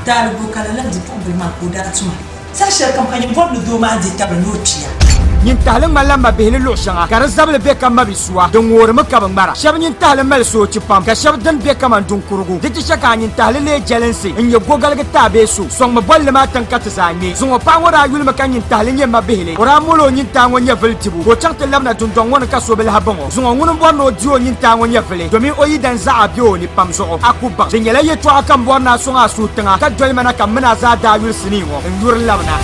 Taali bo ka lala bipuɣimbila maa ka o daa tuma? Saha shɛli kam ka nyin bɔri ni doo maa dihi tabili ni o kpiya. Nyintahili ŋmanila mabihi ni luɣ shɛŋa ka di zabili be ka mabi sua, di ŋoorimi ka bi ŋmara. Shɛba nyintahili mali soochi pam, ka shɛba dini be kaman dunkurugu. Di ti chɛ ka a nyintahili leei jɛlinsi n-nyɛ gogaligi ti a bee so. Sɔŋmi bolli maa tiŋ ka ti zaa ŋme. Zuŋɔ paɣa ŋɔ daa yulimi ka nyintahili nyɛ mabihili. O daa mol o nyintaa ŋɔ nyɛvili dibu, ka o chaŋ ti labina dundɔŋ ŋɔ ni ka so bi lahi baŋ o. Zuŋɔ ŋuni m-bɔri ni o di o nyintaa ŋɔ nyɛvili, domin o yidan zaɣa be o ni pam zuɣu. A ku baŋ, di nyɛla yɛtɔɣa ka m bɔri ni a sɔŋ a suhu tiŋa ka doli ma na ka m mini a zaa daa yuli sinii ŋɔ n-yuri labina.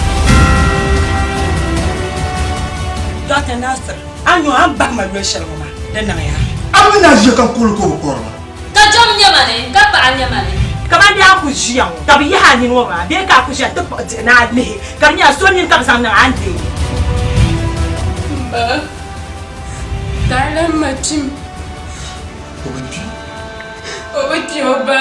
Dɔkta Nasir, a nyo a ni bahi ma yoli shɛli ŋɔ maa, di niŋya. A mi na ʒiya ka kuli ka o bi kɔri ma. Ka jom nyɛ ma ni, ka paɣa nyɛ ma ni. Kamani a ku ʒiya ŋɔ ka bɛ yihi a nini ŋɔ maa bee ka a ku ʒiya nti kpuɣi diɣi ni a lihi ka di nyɛla so nini ka bɛ zaŋ niŋ a ni deei. M ba, taɣila m ma kpim. O bi kpi. O bi kpi o ba.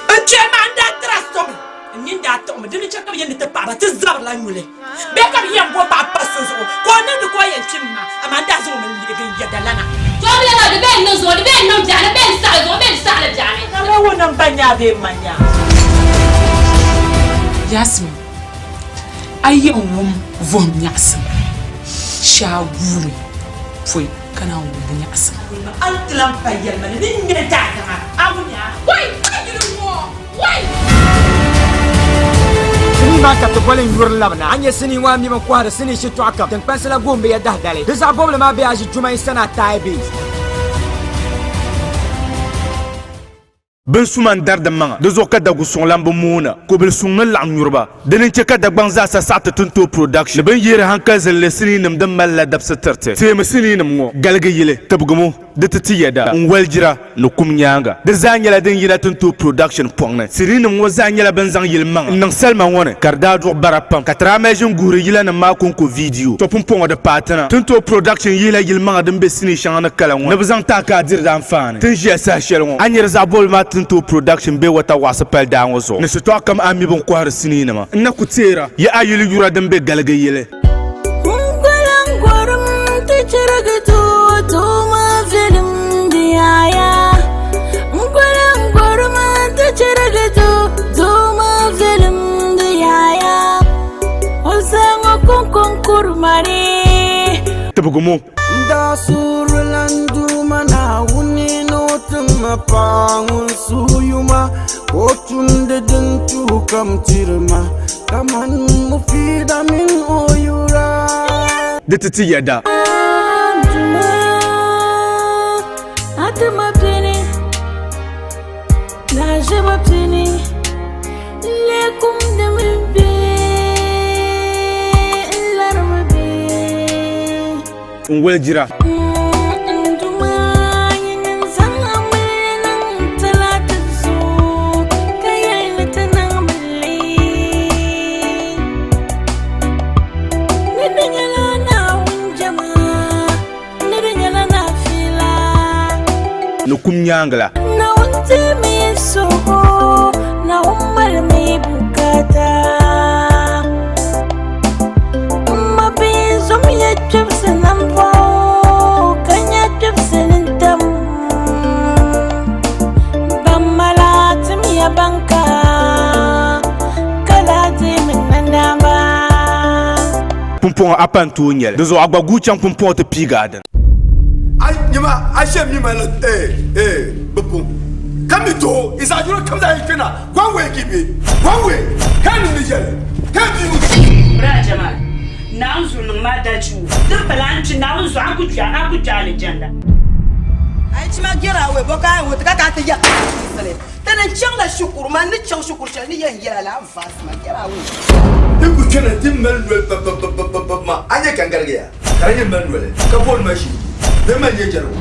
N kpee maa n-daa tiri a somi, n nini daa tiɣimi, di ni chɛ ka bɛ yɛn ni ti paɣiba ti zabirila nyuli bee ka bɛ yɛn bo paɣa pa so zuɣu ka o niŋdi ka o yɛn kpimi maa, amaa n daa zaŋ o mi n-leegi n yɛdalana. Tɔbili maa, di bee n-niŋ zuɣu, di bee n-niŋ biɛɣuni, bee n-saɣi zuɣu, bee n-saɣili biɛɣuni. Ka ŋɔ ŋun niŋ ba nyaa bee m ma nyaa? Yasmin, a yi yɛn wum vuhim nyaɣisim, shee a guumi pɔi ka naan wum di nyaɣisim. A ni ti lan pa yɛlimaŋli ni ŋme daadaŋa, a wumya? Wai! A yuli ŋɔ! Wai! Sinii maa ka ti boli n-yuri labina. A nya sinii ŋɔ a mi bɛn kɔhiri sinii shitɔɣu kam tiŋkpansi la guhim bɛ ya dahidali. Di zaɣ bɔbili maa be Aʒi Jumai Sanaa Taai Base. Bin suma n-dari di maŋa, di zuɣu ka dagu suŋ lan bi moona. Kobili suŋ ni laɣim nyuriba. Dini n-che ka Dagbaŋ zaasa saɣiti Tintooi Production ni bɛ ni yeeri hankali zinli siniinima din mali la dabisi tiriti. Teemi siniinima ŋɔ, galigi yili, tibigimo, di ti ti yɛda, n-walijira, ni kum nyaaŋa. Di zaa nyɛla din yina Tintooi Production pɔŋ ni. Siniinima ŋɔ zaa nyɛla bɛ ni zaŋ yili maŋa n-niŋ salima ŋɔ ni ka di daa duɣi bara pam ka ti daa mali ʒini guhiri yilanima maa kɔŋko viidiyo. Tɔ pumpɔŋɔ di paai ti na. Tintooi Production yihila yili maŋa din be sinii shɛŋa ni kala ŋɔ ni bɛ zaŋ ti a ka a diri di anfaani. Ti ni ʒiya saha shɛli ŋɔ, a nyari zaɣ bɔbili maa Tintooi Production bee Wata Waɣisi pali daa ŋɔ zuɣu ni shitɔɣu kam a mi bɛ ni kɔhiri siniinima. N na ku teera ya a yili yura din be galigi yili. Tibigimo. N daa suurila n Duuma Naawuni ni o ti ma paɣa ŋun suhu yuma, ka o tumdi din tuhi kam tiri ma kaman Mufida mini o yura. Di ti ti yɛda. A ti ma pini, lahiʒiba pini, n-lee kumdimi bee n-larimi bee? N wolijira. N Duuma, nyini n-zaŋ a mili niŋ talaati zuɣu, ka yɛli ni ti niŋmi li. Ni di nyɛla Naawuni jɛma. Ni di nyɛla naafila. Ni kum nyaaŋa la. Naawuni teemi n suhu, Naawuni mali mi bukaata. M mabihi zomiya kpibisi nambɔɣu, ka nya kpibisi nintam. Ban mala timiya banka, ka lahi deemi nandaamba. Pumpɔŋɔ a pa n-tooi nya li, di zuɣu a gba guui chaŋ pumpɔŋɔ ti piigi a dini. A nyima a she mi ma la eh eh bi pun ka mi to isa yuro kam za yi kpena one way ki be one way ka ni ni yɛli ka bi mu. Bra Jamal, Naawuni zuɣu niŋ ma dachi o. Din pala a ni kpi Naawuni zuɣu a ni ku kpi a ku kpi alijanna. A yi chima gera away bɔ ka a yɛn wuhi ti ka ka a ti yɛri ti Ti ni chaŋla shikuru, man ni chaŋ shikuru shɛli ni yɛn yɛla la vaasi ma, get away. Ti ku kpɛna ti mali noli bababababab maa, a nya ka n garigi ya? Ka di nyɛ mali noli ka booni ma ʒii bee man nyɛ jɛrigu.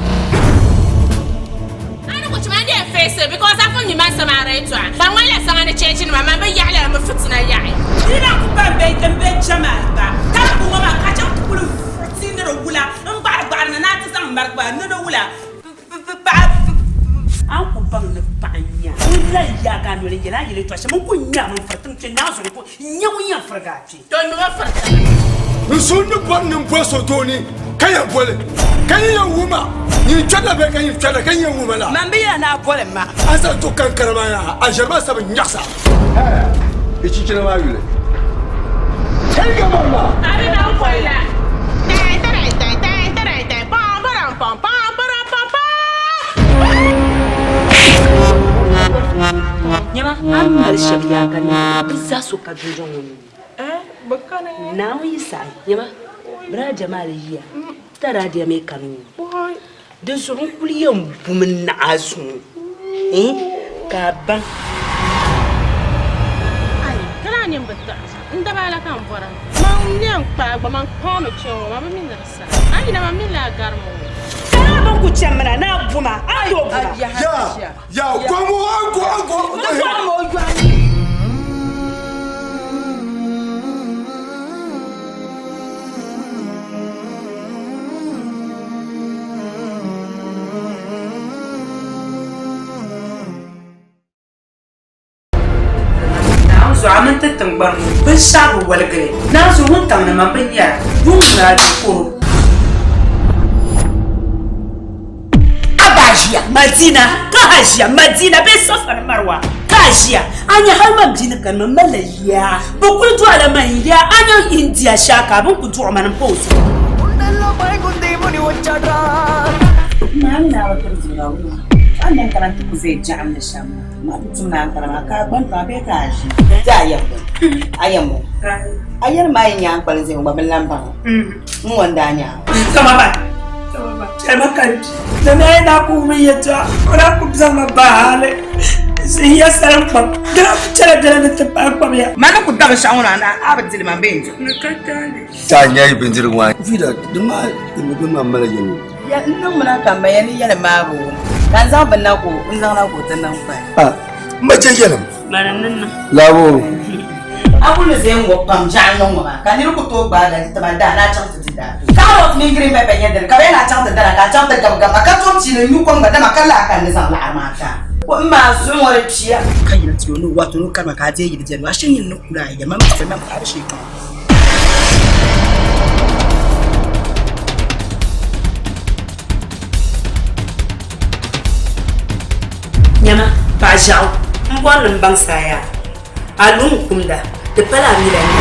A ni ku chima n yɛn face it because a pun mi man samaari yɛtɔɣa ka ŋmanila saŋa ni cheechi nima man bi yaɣi lala mi fitina yaɣi. Di na ku ban be din be Jamal gba ka di ku ŋɔ maa ka chaŋ ti kuli vuɣi ti ni di wula n gbaɣiri gbaɣiri ni ni a ti zaŋ marigi gba ni di wula. A ni ku baŋ ni paɣa n-nyɛ a, ŋun lan ya yaagi a noli n-yɛli a yɛli yɛltɔɣa shɛm, n ku ŋme a mini firi tiŋ kpe naa zuɣu n ku nya ŋun yɛn firigi a kpe. To ŋme ma firi tiŋa. N suhu ni bɔri ni m boli so dooni ka yɛn boli, ka yi yɛn wum a, nyin kpɛrila bee ka nyin kpɛrila ka yi yɛn wum a la? Man bi yɛla ni a boli ma. A zaŋ to kankara maa yaa, a ʒiɛri maa sabi nyaɣisa. Hɛɛ, i chinchina maa yuli. Chɛliga mɔri maa. A bi baŋ pɔi la. Tɛi tɛrɛi tɛi tɛi tɛrɛi tɛi pɔŋ pɔrɔŋ pɔŋ pɔŋ pɔrɔŋ pɔŋ pɔŋ. Nyama, a ni mali shɛba yaa ka niŋ maa, bɛ zaa so ka dundɔŋ ŋɔ ni. Naawuni yi saɣi, nyama, bɛ daa jɛma a li yiya, ti daa diya mi kani ŋɔ. Di zuɣu n kuli yɛn bumi naɣ a zuŋɔ ka a baŋ. Ai, ka daa nini bi taɣi n daba la ka n bɔra. Man yɛn kpaai gba, man kpaami kpe ŋɔ, man bi mi ni di saha. A yina man mi la a gari ma ŋɔ. Ka a bin ku chani mi na ni a bu ma, a ni tooi bu ma. Ya, ya, gɔŋ o, a go, a go. N bɔri ma o yɔhi. Naanzu a mini ti tiŋgbani ŋɔ binshɛɣu bi waligili. Naanzu wuntaŋ ni man bi nyara yuŋ ŋuna a di koro. A ba ʒiya Madina ka a ʒiya Madina bee Safa ni Marwa ka a ʒiya a nya hali man bia ni kani man malila yaa bɛ kuli dɔɣila man yaa a nya India shɛha ka a bini ku dɔɣi mani m-pa o zuɣu. Chɛma ka n di dama a yi daa ku wum yɛtɔɣa o daa ku zaŋ ma bahi hali n ya salim kpam di daa ku chɛla biɛla ni ti pahi kpabiya. Ma ni ku da binshɛɣu ŋɔ na a bi dili ma bee n-di. Ni ka taali. Taa nya yi bindirigu maa. Vida, di maa di mi maa mali yɛli. Ya n niŋ mina ka m ma ya ni yɛli maabu ka n zaŋ bini na ka o n zaŋ na ka o ti niŋ kpahi. Ah, m ba chɛ yɛlim. Mani n ni niŋ. Laabo. A kuli ni zaya ŋ-ŋɔ pam biɛɣu n-niŋ ŋɔ maa ka nira ku tooi gbaagi a ti ma daa ni a chaŋ ti di daa. Carrot mini green pepper nyɛ dini ka bɛ yɛn ni a chaŋ ti dana ka a chaŋ ti gabi gabi a ka tom pii ni n-nyu kom gba dama ka lahi ka n ni zaŋ laɣiri maa ti a. Ko m ma zuɣu ŋɔ di kpiya. Ka yina ti o ni wato ni o karima ka a deei yili diɛmdi a shee nyin ni kuli a ya man paɣibu shee kam. Nyama, paɣa ʒiɛɣu, m bɔri ni m baŋ saa yaa. A lu n-kumda, di pala a mi la ni.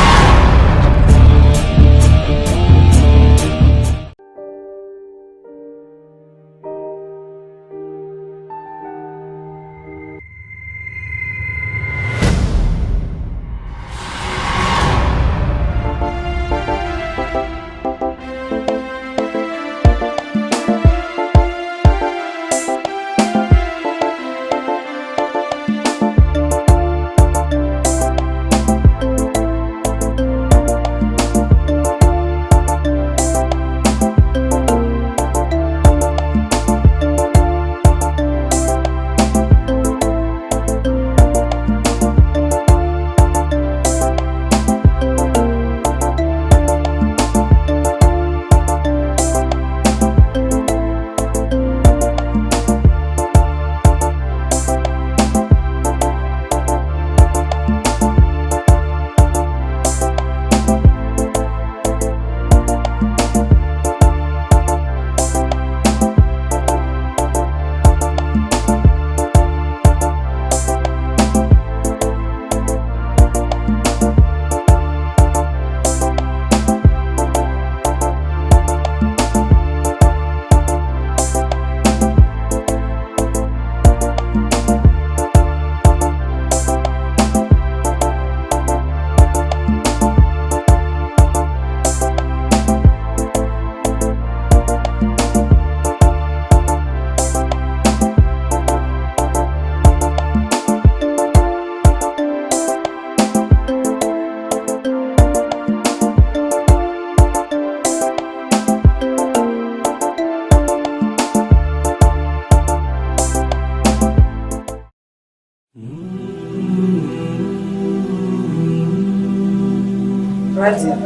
Radia.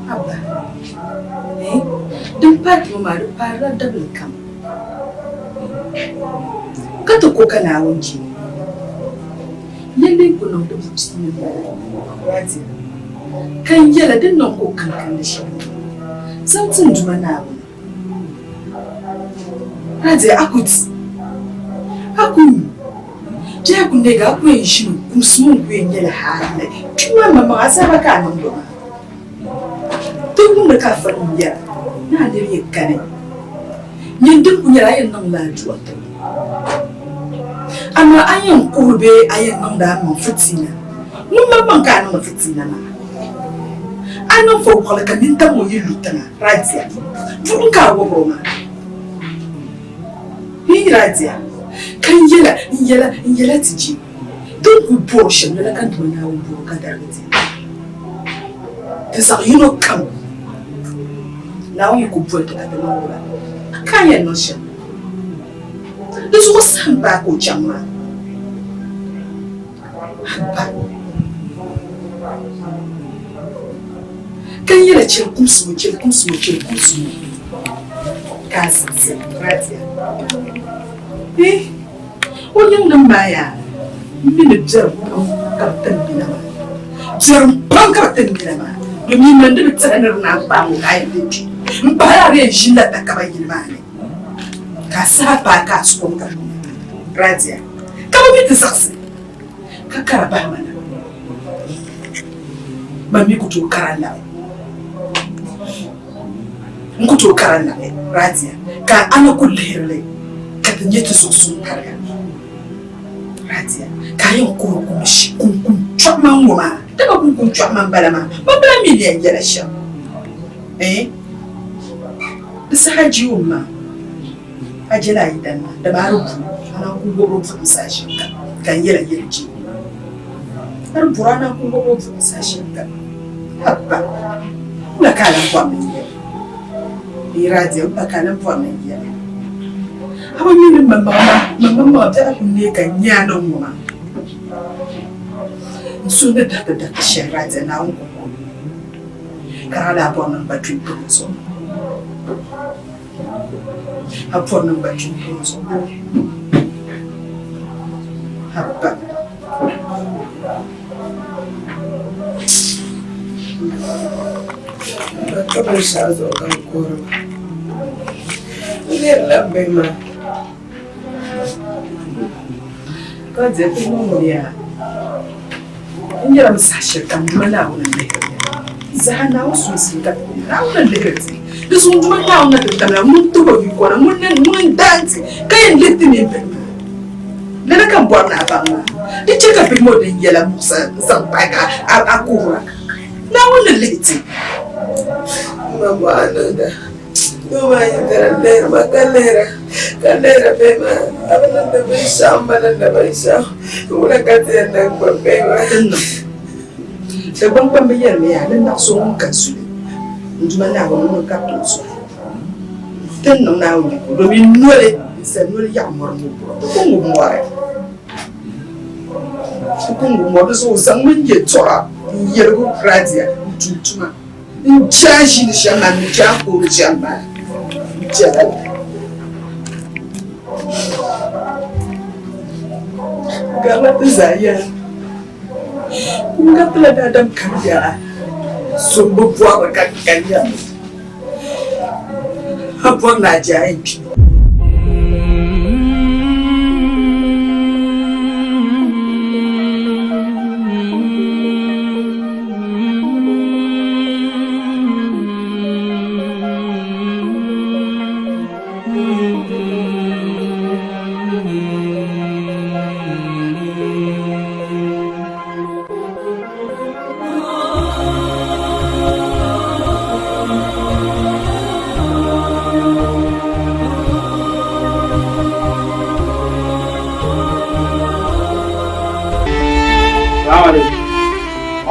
Abba. Eh? Din paati ŋɔ maa di paarila dabili kam. Ka ti ko ka Naawuni jini. Di ku niŋ di buchi ni m-bala, Radia, ka n yɛla din niŋ ka o kankandi shɛm maa, zaŋ ti n Duuma Naawuni. Radia, a ku di, a ku nyu, bee a ku neegi, a ku yɛn ʒini n-kumsi ŋɔ n-ku yɛn nyɛli hali kpim a maŋmaŋ azaaba ka a niŋdi o maa. Di wumdi ka a firilim yɛra ni a niriba yi kani, nyin din ku nyɛla a yɛn niŋla adu'a ti o. Amaa a yɛn kuhiri bee a yɛn niŋdi a maŋ fitiina? Ŋun maŋmaŋ ka a niŋdi fitiina maa? A niŋ fɔbuɣili ka nintam ŋɔ yi lu tiŋa, Radia, buɣim ka a wɔbiri o maa. Yi Radia, ka n yɛla, n yɛla, n yɛla ti je. Din kul bɔri shɛm lala ka n Duuma Naawuni bɔri ka darigi ti. Ti zaɣ yino kam, Naawuni yi kul boli ti ka ti niŋ wula, ka a yɛn niŋ shɛm? Di zuɣu saha m-paai ka o chaŋ maa. Haba! Ka n yɛla chɛli kumsi ŋɔ, chɛli kumsi ŋɔ, chɛli kumsi ŋɔ ka a zibisi Radia. Eh! O yiŋnim maa yaa, m mi ni biɛrim pam ka bɛ tim mina maa. Biɛrim pam ka bɛ tim mina maa, domin man di bi tɛhi ni di naan paai ŋɔ ka a yɛn lee kpi. M-pahila a di yɛn ʒinila takaba yili maa ni, ka a saha paai ka a sɔŋ ka Radia, ka bɛ mi ti zaɣisi ka kara bahi ma na. Man mi ku tooi kara n-labi. N ku tooi kara n-labi Radia, ka a na ku lihiri li ka ti nya ti zuɣusuŋ tariga. Radia, ka a yɛn kuhiri kumishi kuŋkuŋ chɔɣima ŋ-ŋɔ maa, dama kuŋkuŋ chɔɣima m-bala maa, man bi lahi mi ni yɛn yɛla shɛm. Ɛɛn, di saha ji o ma, a jɛla a yidana maa, dama a di buri a naan ku wɔbiri o buɣim saha shɛli kam, ka n yɛla yɛli ji o ma, a di buri a naan ku wɔbiri o buɣim saha shɛli kam. Haba, wula ka a lan bɔri ni n yɛli? Bee Radia, wula ka a lan bɔri ni n yɛli? A bi mi ni m maŋmaŋa biɛla ku neei ka n nya a ni ŋ-ŋɔ maa? N suhu ni dariti dariti shɛli Radia, Naawuni kɔŋko n-mi. Ka a daa bɔri ni n gba kpi m-piri o zuɣu. A bɔri ni n gba kpi m-piri o zuɣu. Haba. Ba ka binshɛɣu zuɣu ka n kuhiri maa. N lihirila bihi maa. Ka di ti niŋ ya n yɛrimi saha shɛli kam Duuma Naawuni n-lihiri ya. Zaa Naawuni sunsuuni ka ti be. Naawuni n-lihiri ti. Di zuɣu Duuma Naawuni na ti tamla ŋun tib o yikɔna, ŋuni n-daai ti ka yɛn lihi ti mini bihi maa. Lala ka m bɔri ni a baŋ maa. Di chɛ ka bihi ŋɔ din yɛla muɣisa n-zaŋ paai ka a kuhira. Naawuni ni lihi ti. M ma bɔ a niŋda. Doo maa yi dira lihiri ma ka lihira ka lihira bihi maa a bi niŋdi binshɛɣu m ba niŋdi binshɛɣu wula ka ti yɛn niŋ gbubi bihi maa. Ti niŋ. Dagbaŋkpamba yɛlimi yaa ni naɣ so ŋun ka zuli n Duuma Naawuni ŋuni ka ti o zuli. Ti ni niŋ Naawuni yiko domin noli ninsal noli yaɣi mɔri ŋubbu di ku ŋub mɔri. Di ku ŋub mɔri di zuɣu o zaŋmi n yɛltɔɣa n-yɛligu Radia n-tum tuma. N je a ʒini shɛm maa ni n je a kuhiri shɛm maa. N je lala. Garila ti zaa yɛla. Kum garitila daadam kam yɛla. So m-bi bɔri li ka ka nya li. A bɔri ni a je a yɛn kpi.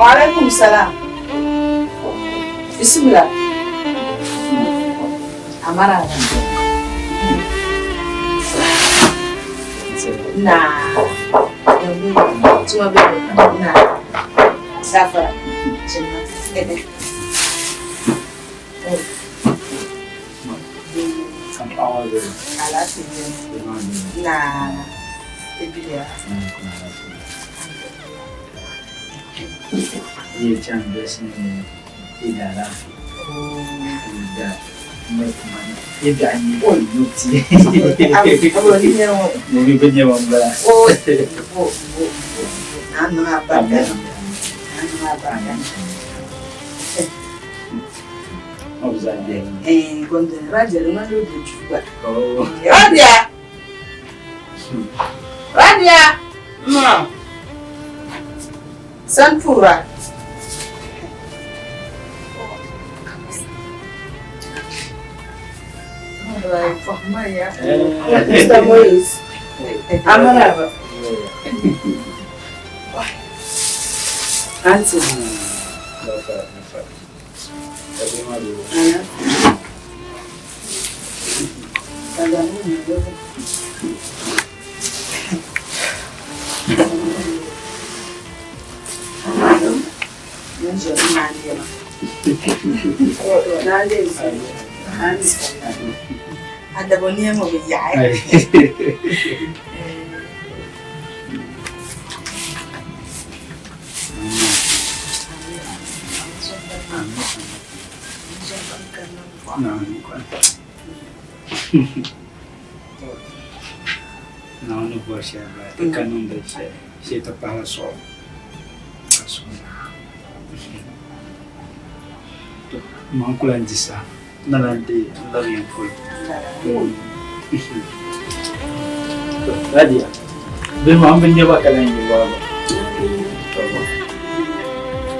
Wa alaikum salam. Bismillah. Amara. Na. Tuma be na. Safara. Chinna. Ede. Alaafee. Na. Ebilia. Yi chaŋ bɛsi ni yi da alaafee. Da yi biɛɣu nyɛ nuti. Ŋɔ mi bi nyɛma m-bala. Radia! Radia! Ma! Sanpura. Mr. Moise. Amaraba. Auntie. Adabo nɛma bi yaɣi. Naawuni ni bɔri shɛli m-bala, ti ka niŋdi shɛli shee ti pahila suɣu ka suhu To, man ku lan di saha, n na lan deei n labi yɛn polo. To, Radiya, bihi maa m bi nya ba ka lan yi waa gba.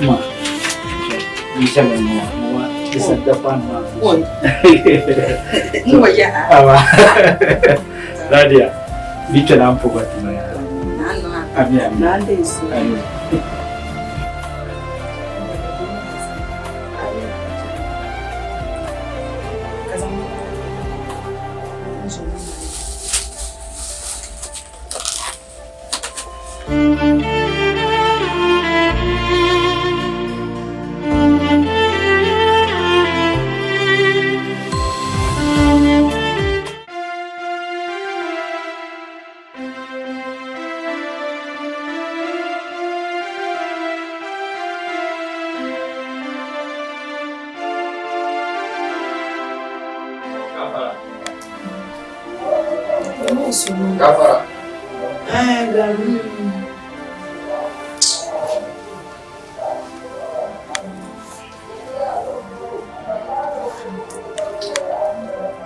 Ma, yi shɛba ŋɔ maa, di sa dapaan maa. Awa. Radiya, bi kpɛla n po ba ti ma yaa. Ami, ami. Ami. Gafara.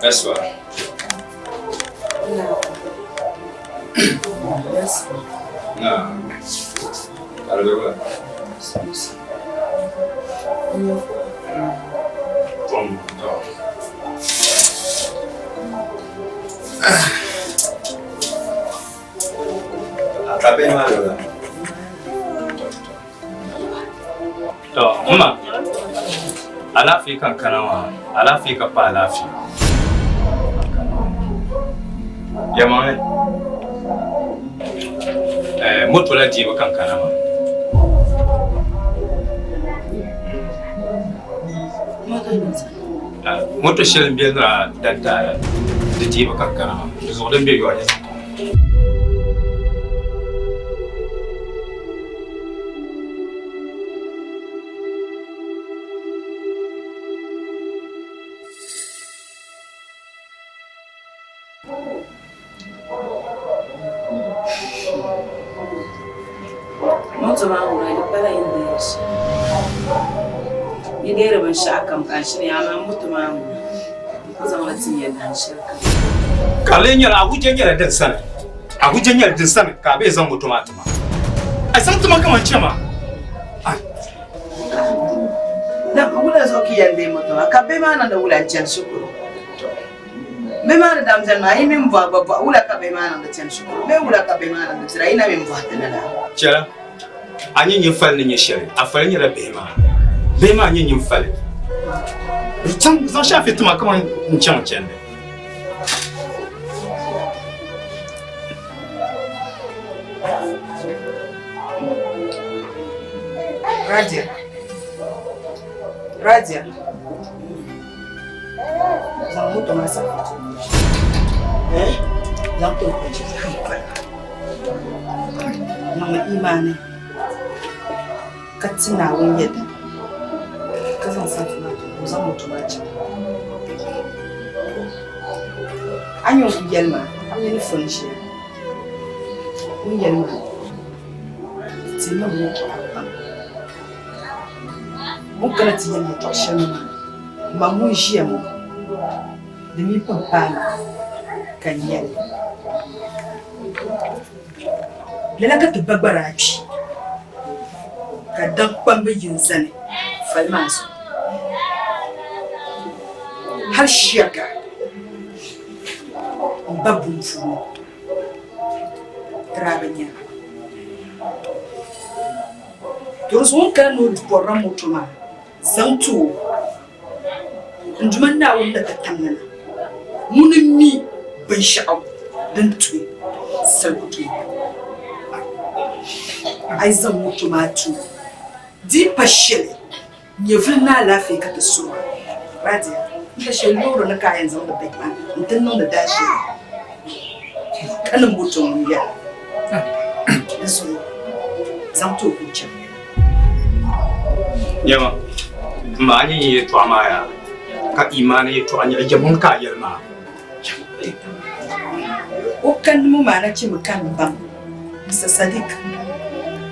Gaisuwa. Na. Albarka. Tom, to. A bɛ ma la. To, mma. Alaafee ka n kana maa. Alaafee ka pa alaafee. Yɛlimaŋli. Eh, moto la deebu ka n kana maa. Moto shɛli n bɛ na danta di deebu ka n kana maa. Di zuɣu din bɛ yɔɣu nyɛ Moto maa ŋuna di pala yi deeri shɛli. Yi deeri binshɛɣu kam ka n shiri ya amaa moto maa ŋuna n ku zaŋli ti ya dahin shɛli kam. Ka di lee nyɛla Abuja nyɛla din sani. Abuja nyɛla din sani ka a bee zaŋ moto maa ti ma. A zaŋ ti ma kaman chɛ ma. Wula zuɣu ka yɛn deei moto maa ka bihi maa niŋdi wula n-chani shikuru? Bihi maa ni dam chani maa, yi mi m-bɔhi gba bɔhi wula ka bihi maa niŋdi chani shikuru bee wula ka bihi maa niŋdi dira yi na mi m-bɔhi ti lala? Chɛla, a ni nyɛ fali ni nyɛ shɛli, a fali nyɛla bihi maa. Bihi maa nyɛ nyin fali. Chaŋ zaŋ shaafi ti ma kaman n chaŋ chandi. Radia. Radia. Zaŋ moto maa sa. Eh? Zaŋ to ko chi zaŋ pa. Niŋmi imani. Ka ti Naawuni yɛda, ka zaŋ saafi maa ti o, ka o zaŋ moto maa chaŋ. A ni yɛn kuli yɛli ma, a mi ni fo n-ʒiya. O ni yɛli ma, ti niŋ yɛltɔɣa pam. O ni kana ti yɛli yɛltɔɣ shɛli maa, man ŋun ʒiya ŋɔ, di mi pun paai ma ka n yɛli. Lala ka ti ba gba daa kpi, ka daŋ kpamba yi n-zani fali maa zuɣu hal shɛriga m-ba buŋ puuni ti daa bi nya. To di zuɣu o ni kana ni o bɔrila moto maa zaŋ ti o n Duuma Naawuni ni ti tamli na, ŋuni m-mi binshɛɣu din tuhi sali ku tooi baŋ. A yi zaŋ moto maa ti o, di yi pa shɛli nyɛvili ni alaafee ka ti suhi ba. Radia, m pa shɛli loori ni ka a yɛn zaŋdi bihi maa nti niŋdi daasheeni ka ni moto ŋun yɛla. Di zuɣu zaŋ ti o ka o chaŋ. Nyama, m ma a ni nya yɛtɔɣa maa yaa, ka imaani yɛtɔɣa nyɛla jɛmuni ka a yɛli maa. O kandi ŋɔ maa na chemi ka n baŋ Mr. Sadiq,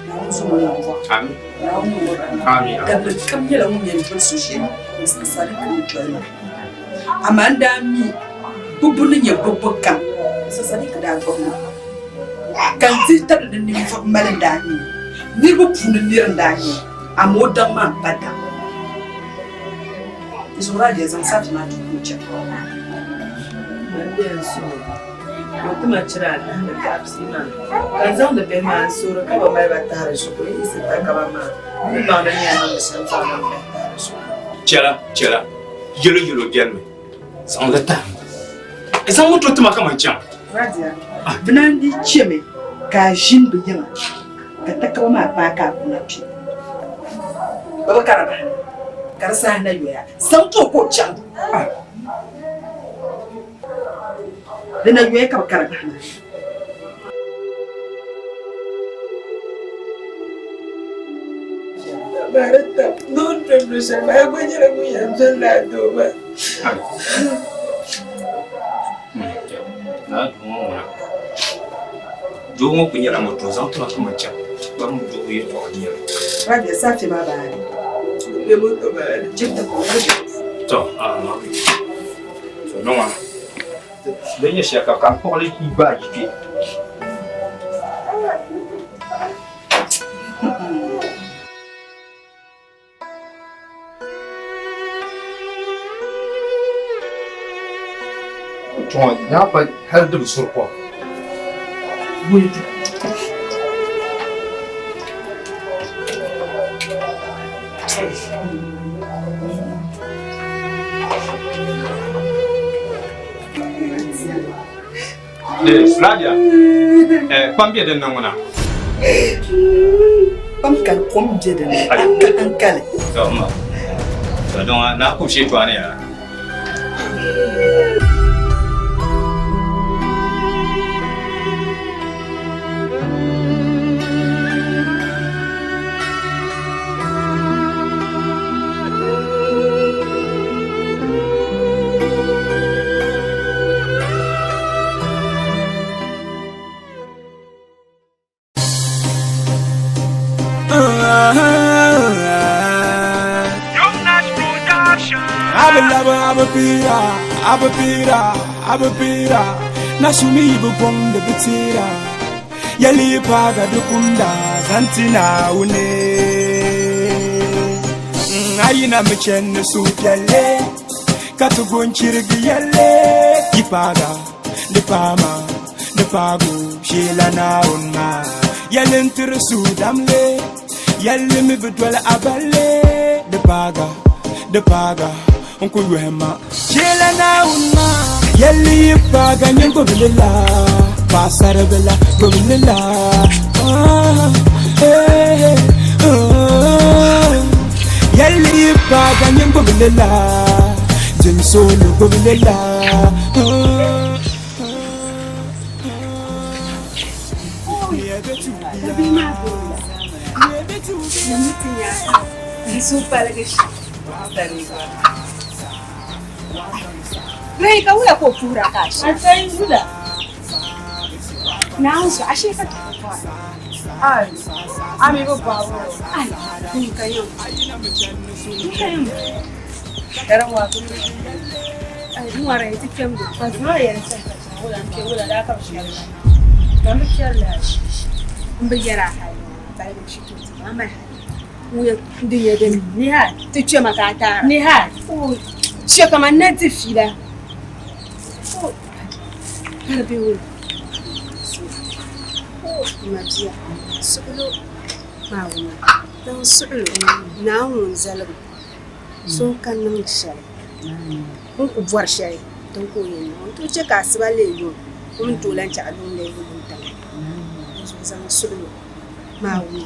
Naawuni zo o nambɔɣu. Amin. Naawuni niŋ o rahama. Amin. Dabili kam nyɛla ŋun yɛn doli so shɛli Mr. Sadiq ni doli maa. Amaa n daa mi gbubbu ni nyɛ gbubbu kam, Mr. Sadiq daa gbubi ma ka n dihi tabili ni ninvuɣ mali n daa nyɛ o. Niriba puuni nir n daa nyɛ o, amaa o daŋ maa m-pa daŋ. Di zuɣu Radia zaŋ saafi maa ti o chaŋ. Man bɛ n suhu ka o ti ma chira anahi ni biɛɣu pia maa, ka n zaŋdi bihi maa n-suhiri ka bɛ mali ba tahiri shikuru yiɣisi takaba maa ni baŋdi ni ya niŋdi shɛm zaŋdi m bihi tahiri shikuru. Chɛla, chɛla, yɛlo yɛlo benimi, zaŋ li tahi ma. Zaŋ moto ti ma ka man chaŋ. Radia, bɛ naan di chemi ka a ʒini bɛ yiŋa ka takaba maa paai ka a kuna kpe. Bɛ bi kari bahi na ka di saha na yoya. Zaŋ ti o ka o chaŋ. Di na yoya ka bɛ kari bahi na. Amaa di tam ni o ni doli luɣ shɛli maa, a gba nyɛla ŋun yɛn doli lala doo maa. Naa doo ŋɔ ŋuna doo ŋɔ kuli nyɛla moto zaŋ ti ma ka man chaŋ gba mi doo yɛltɔɣa n-nyɛli. Rabia saafe maa baani. Bɛ moto baani. Jibta ka o mali bɛ. To, to niŋ Din nyɛ shɛli ka n kpuɣili gbaai yi kpe. Tɔŋ nyaapa hali di bi suri kom. Flavia, kpam be din ni ŋuna. Kpam ka kom be din ni, a ka hankali. To ma, to dɔŋa naa kub shee tɔɣani yaa. Abapira, abapira, nasumi ibu gong de bitira. Yali paga dukunda zantina une. Ayina machen su pialle, katugun chirgi yalle. Ipaga, lipama, lipago, shela na unma. Yalin tirsu damle, yalli mi bidwal aballe. Lipaga, lipaga. Uncle Rema, Shela na unma. Yalli ipaga nyango bilila, pasar bila, go bilila. Ah, eh, ah. Yalli ipaga nyango bilila, jinsolo go bilila. Ah. N suhu paligi shɛm. Ray ka wula ka o puhira ka a shee? Asai wula. Naawuni zuɣu a shee ka ti ku bɔra. Ai, a mi bi bɔhi o. Ai, n ka yɛn n ka yɛn Karim wa ku Ai, n wara yi ti kpɛm do. Ka zuɣu yɛn chaŋ ka chaŋ wula n kpɛ wula daa ka bi shɛri la. Ka n bi kpɛri la ashiishi. N bi yɛra a hali baligi shito ti ma mali hali. Ŋun din nyɛ din Nihal. ti kpɛma ka a taara. Nihal. Chɛ ka man na di fiila. Ka di be wula? Ma bia, suɣilo Naawuni, niŋ suɣilo Naawuni ŋun zaligu so n ka niŋdi shɛli, o ni ku bɔri shɛli din ka o yɛn niŋ. O ni tooi chɛ ka asiba leei yuŋ, o mi ni tooi lan chɛ a yuŋ leei wuntaŋa. Dinzuɣu zaŋ suɣilo Naawuni,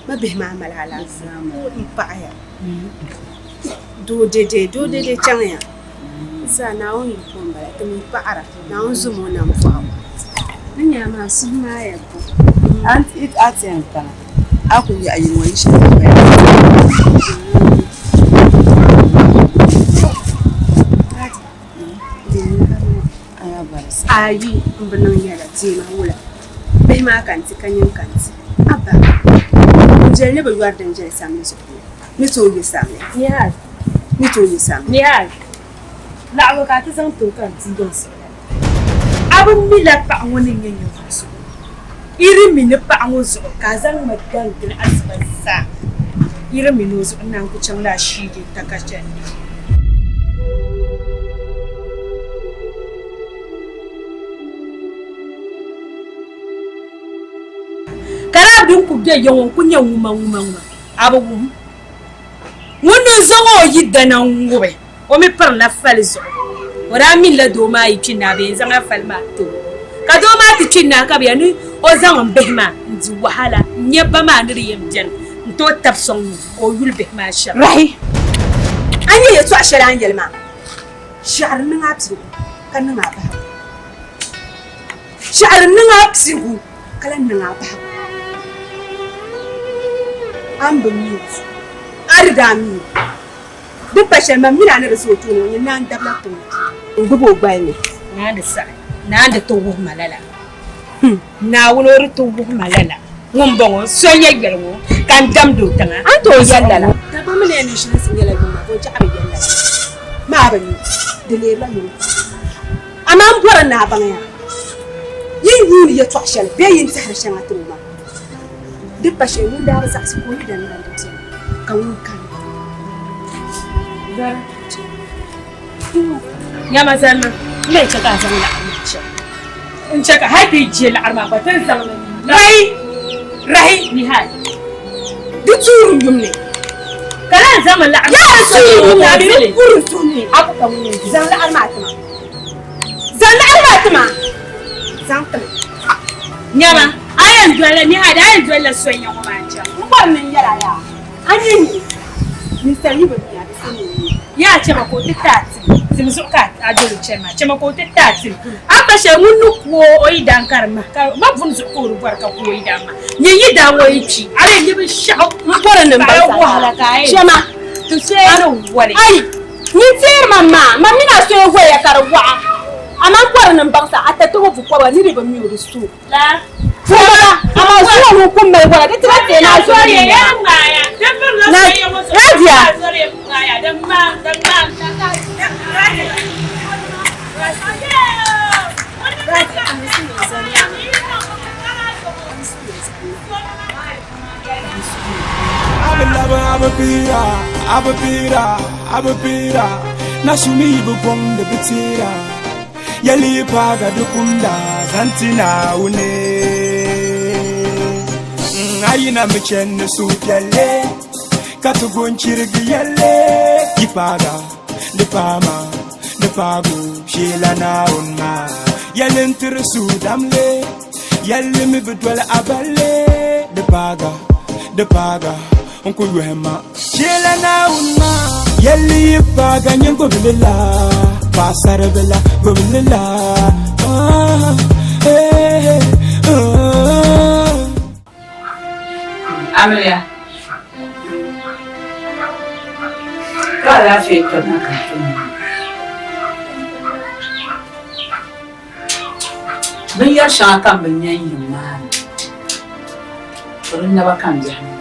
ma bihi maa mali alaafee m paɣiya. Doo dɛdɛ, doo dɛdɛ chaŋya. Zaa Naawuni yiko m-bala, ti mi paɣira, Naawuni zom o nambɔɣu. Ni nya maa, suhu maaya pam. A ti yɛn kana, a ku yaɣi yini ŋɔ yi shɛli gbaya. Ayi, m bi niŋ yɛda, deema wula. Bihi maa ka n-ti ka nyin ka n-ti. Abba, n jɛli ni bɛ yɔri din jɛli samli zuɣu ni tooi yo samli. Ni tooi yo samli. Nihal, laɣigu ka a ti zaŋ ti o ka n ti yiŋ siɣila. A bi mi la paɣa ŋɔ ni nyɛ ninvuɣ so. Iri mi ni paɣa ŋɔ zuɣu ka a zaŋ ma daŋ gili asiba zaa. Iri mi ni o zuɣu n naan ku chaŋla ashiidi n-takachandi. Ka daa din ku be ya ŋɔ n-ku nyɛ ŋuma ŋuma ŋuma, a bi wum? Ŋun ni zaŋ o yidana ŋ-ŋubi, o mi pirila fali zuɣu. O daa minila doo maa yi kpi naai bee n-zaŋla fali maa ti o. Ka doo maa ti kpi naai ka bɛ yɛli ni o zaŋ m bihi maa n-di wahala n-nya ba maa ni di yɛn beni n-tooi tabi sɔŋ o ka o yuli bihi maa shɛm. Rahi, a nya yɛtɔɣ shɛli a ni yɛli maa, shɛhiri niŋ a piligu ka niŋ a bahigu. Shɛhiri niŋ a piligu ka lahi niŋ a bahigu. A ni bi mi o zuɣu, a di daa mi o. Di pa shɛli man mini a ni di ʒe o tooni ŋɔ nyɛ naa n-dabila tiŋ ŋɔ puuni. N gbibi o gbali ni. Naa di saɣi, naa di ti wuhi ma lala. Hmm, Naawuni o di ti wuhi ma lala. Ŋun bɔŋɔ, so n-yɛ yɛli ŋɔ ka n damdi o tiŋa. A ni tooi yɛli lala? Dagbaŋ mi ni yɛn niŋ shilinsi nyɛla yuŋ maa, bɔnchaɣu bi yɛli lala. Maa bi mi, di leerila yuŋ pam. Amaa m bɔri ni a baŋ ya, yi ni yuuni yɛtɔɣ shɛli bee yi ni tɛhiri shɛŋa ti o maa, di pa shɛli ŋun daa bi zaɣisi ka o yi dani lan di beni, ka ŋun kani. Zara, Nyama zalima, m mi chɛ ka a zaŋ laɣiri maa chaŋ. N chɛ ka hal ti yi je laɣiri maa gba ti ni zaŋ li Rahi! Rahi! Nihal! Di tuuri n yum ni. Ka lan zaŋmi laɣiri maa Yaa chaŋ di tuuri n yum ni, a mi di kuri n suhu ni. A ku ka ŋun yɛn di. Zaŋ laɣiri maa ti ma. Zaŋ laɣiri maa ti ma. Zaŋ ti ma. Nyama, a yɛn dolila Nihad, a yɛn dolila so nya ŋɔ maa n-chaŋ. M bɔri ni n yɛl a yaa, a ni mi ninsal yi bi mi a, di so ni n mi. Yaa chama ka o ti ti a tim, tim zuɣu ka a dol o chani maa, chama ka o ti ti a tim. A pa shɛli ŋun ni ku o o yidan ka di mahi, ka ma buni zuɣu ka o di bɔri ka ku o yidan maa. Nyin yidan ŋɔ yi kpi, a bee nyɛ binshɛɣu. M bɔri ni m baŋ Ka a wahala ka a yɛn Chama. ti so ni wali. Ai! Nyin teeri ma maa, ma mini a soya waya ka di waɣa, amaa m bɔri ni m baŋ sa a tatiho bukɔba ni di bi mi o di so. Pumpɔŋɔ, amaa zuŋɔ ŋun ku mali wala di ti ba teei ni a zɔri ni na. Nadia! Na su mi bi bɔŋ di bi teera yɛli paaga di kumda zaŋ ti Naawuni a yina mi chani ni suhupiɛlli ka ti go n-chirigi yɛlli yi paaga di paama di paagu sheela Naawuni maa yɛli n-tiri suhudamli yɛlli mi bi doli a balli di paaga di paaga n ku yɔhi ma sheela Naawuni maa yɛlli yi paaga nyin gbubili la paɣasaribila gbubili la ah, eh, ah. Amiliya. alaafee kpɛbu na ka n kpɛ ŋɔ. Binyɛr shɛŋa ka m bi nya n yiŋ maa ni, to di naba ka m biɛhi ŋɔ.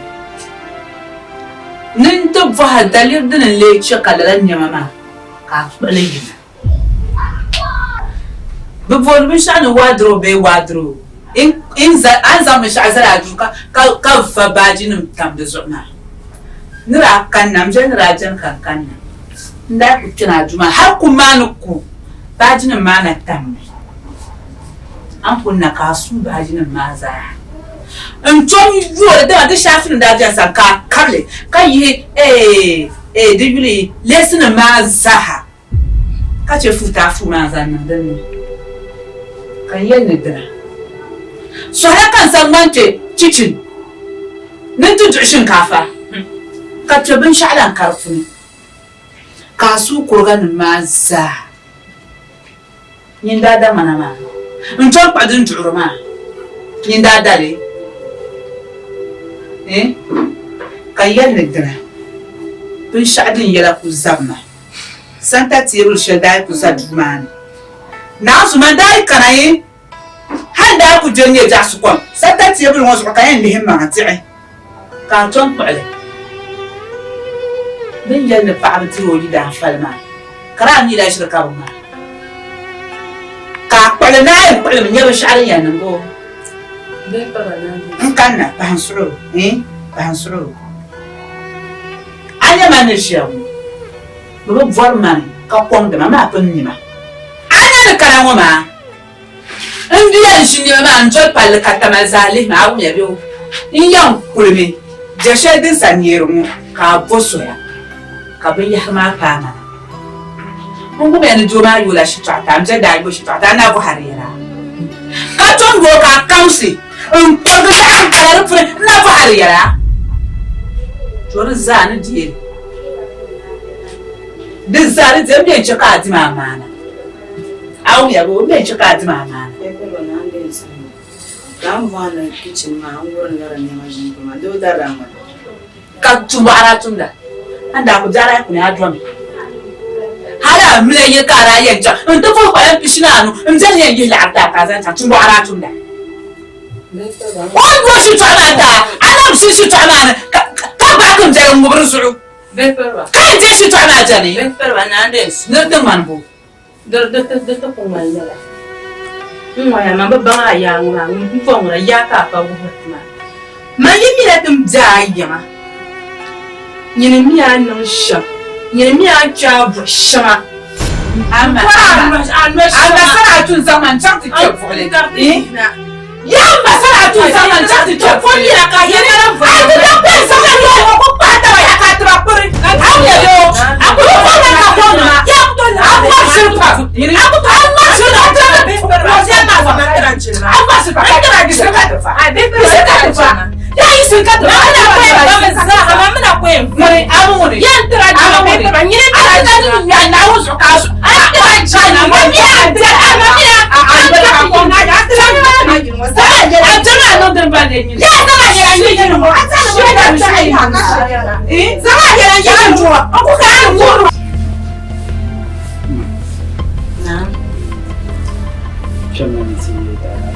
Ni n ti bɔhi daliri dini n-lee chɛ ka lala nɛma maa ka a kpuɣi li yina. Bɛ booni binshɛɣu ni waaduroo bee waaduroo. A ni zaŋ binshɛɣu zali a duu ka va baajinim tam di zuɣu maa. Ni daa kanna, m beli ni daa beni ka n kanna. N daa kuli kpɛna a duu maa hal kum maa ni ku baajinim maa na tammi. A ni kuli na ka a suui baajinim maa zaa. N tom yooli dama di shaafinim daa beni sani ka a kabili ka yihi eeh di yuli leesinim maa zaaha. Ka chɛ fuutaafu maa zaŋ niŋ din ni, ka n yɛli ni dina. Sɔhila ka n sa ŋmani kpe kichin ni nti duɣi shinkaafa, ka kpe binshɛɣu la n-kari puni, ka a suui kuriganim maa zaa. Nyin daa da ŋmana maa n-tom kpuɣi din duɣiri maa. Nyin daa da li eh? Ka n yɛli ni dina, binshɛɣu din yɛla kul zabi ma. Santa teebuli shɛli daa yi kul za duu maa ni. Naɣizu man daa yi kana yi hal daa ku je n-nyɛ biɛɣusi kom santa teebuli ŋɔ zuɣu ka yɛn lihi m-maŋa diɣi ka a tom kpuɣi li. Bɛ ni yɛli ni paɣiba diri o yidaanfali maa, ka daa mi la ʒiri ka bɛ ŋmaa. Ka a kpuɣi li naai n-kpuɣi li mi nya binshɛɣu din yɛn niŋ o. N kanna, pahi n suɣi o, eh, pahi n suɣi o. A nya ma ni ʒiya ŋɔ, bɛ bi bɔri ma ni ka kɔŋdi ma, maa pun mi ma. A nya ni kana ŋɔ maa, n di yɛn ʒi nɛma maa n-doli palli ka Tamale zaa lihi ma, a wumya bɛ o? N yɛn kulimi jɛ shɛli din sa neeri ŋɔ ka a bo soya ka binyɛhiri maa paai ma na. N wumya ni doo maa yoola shitɔɣu ti a, m bɛ daa yo shitɔɣu ti a, n na bɔhiri yɛla ka tom yooi ka a kaŋsi n-kpirigi laɣiri gala di puuni, n na bɔhiri yɛla to di zaa ni deei di zaa ni deei m bɛ n-chɛ ka a di ma amaana. A wumya bɛ o bɛ n-chɛ ka a di ma amaana. Ka tumbɔɣiri a tumda, a ni daa ku biɛɣiri a kuni a domi. Hal a mila yili ka a daa yɛn chaŋ nti puhi kpalim pishi ni anu m-beni yɛn yihi laɣiri ti a ka a zaŋ chaŋ tumbɔɣiri a tumda. O ni bo shitɔɣu maa ti a, a na bi ʒi shitɔɣu maa ni ka gbaagi m biɛli n-ŋubi di zuɣu. Ka yɛn deei shitɔɣu maa beni ni di ti ŋmani bo. Di ti ku ŋmani lala. N ŋɔya man bi baŋ a yaa ŋɔ maa, ŋun pun ŋuna yaa ka a pa wuhiri ti maa. Man yi mila ti m-be a yiŋa, nyini mi a niŋ shɛm, nyini mi a kpe a buɣ shɛŋa. A ma sanaa tun zaŋ ma n-chaŋ ti kpe buɣili. Yaa m ma sanaa tun zaŋ ma n-chaŋ ti kpe buɣili. A ti da kpe n-zaŋ ma yɔli ŋɔ ku kpahi taba ya ka a tiba kpiri. A wumya bee o? A ku tooi kɔŋ ma ka kɔŋ ma. A ŋmari ʒiri pam. A ŋmari ʒiri pam. A ŋmari ʒiri pam. A ŋmari ʒiri pam. Yaa yi sin ka ti ba. Ŋuni a mi ŋuni. A mi ŋuni. A ti na ni nya Naawuni zuɣu ka a zuɣu. A ti na ni ma mi a dɛli a ma mi a a dɛli ka kɔŋ. A dɛli a niŋ dini ba lee nyini. Yaa zaŋ a yɛla n yini ŋɔ. Zaŋ a yɛla n yini ŋɔ. N ku ka a ŋɔ. Naam. Kpɛmna ni ti yi daa.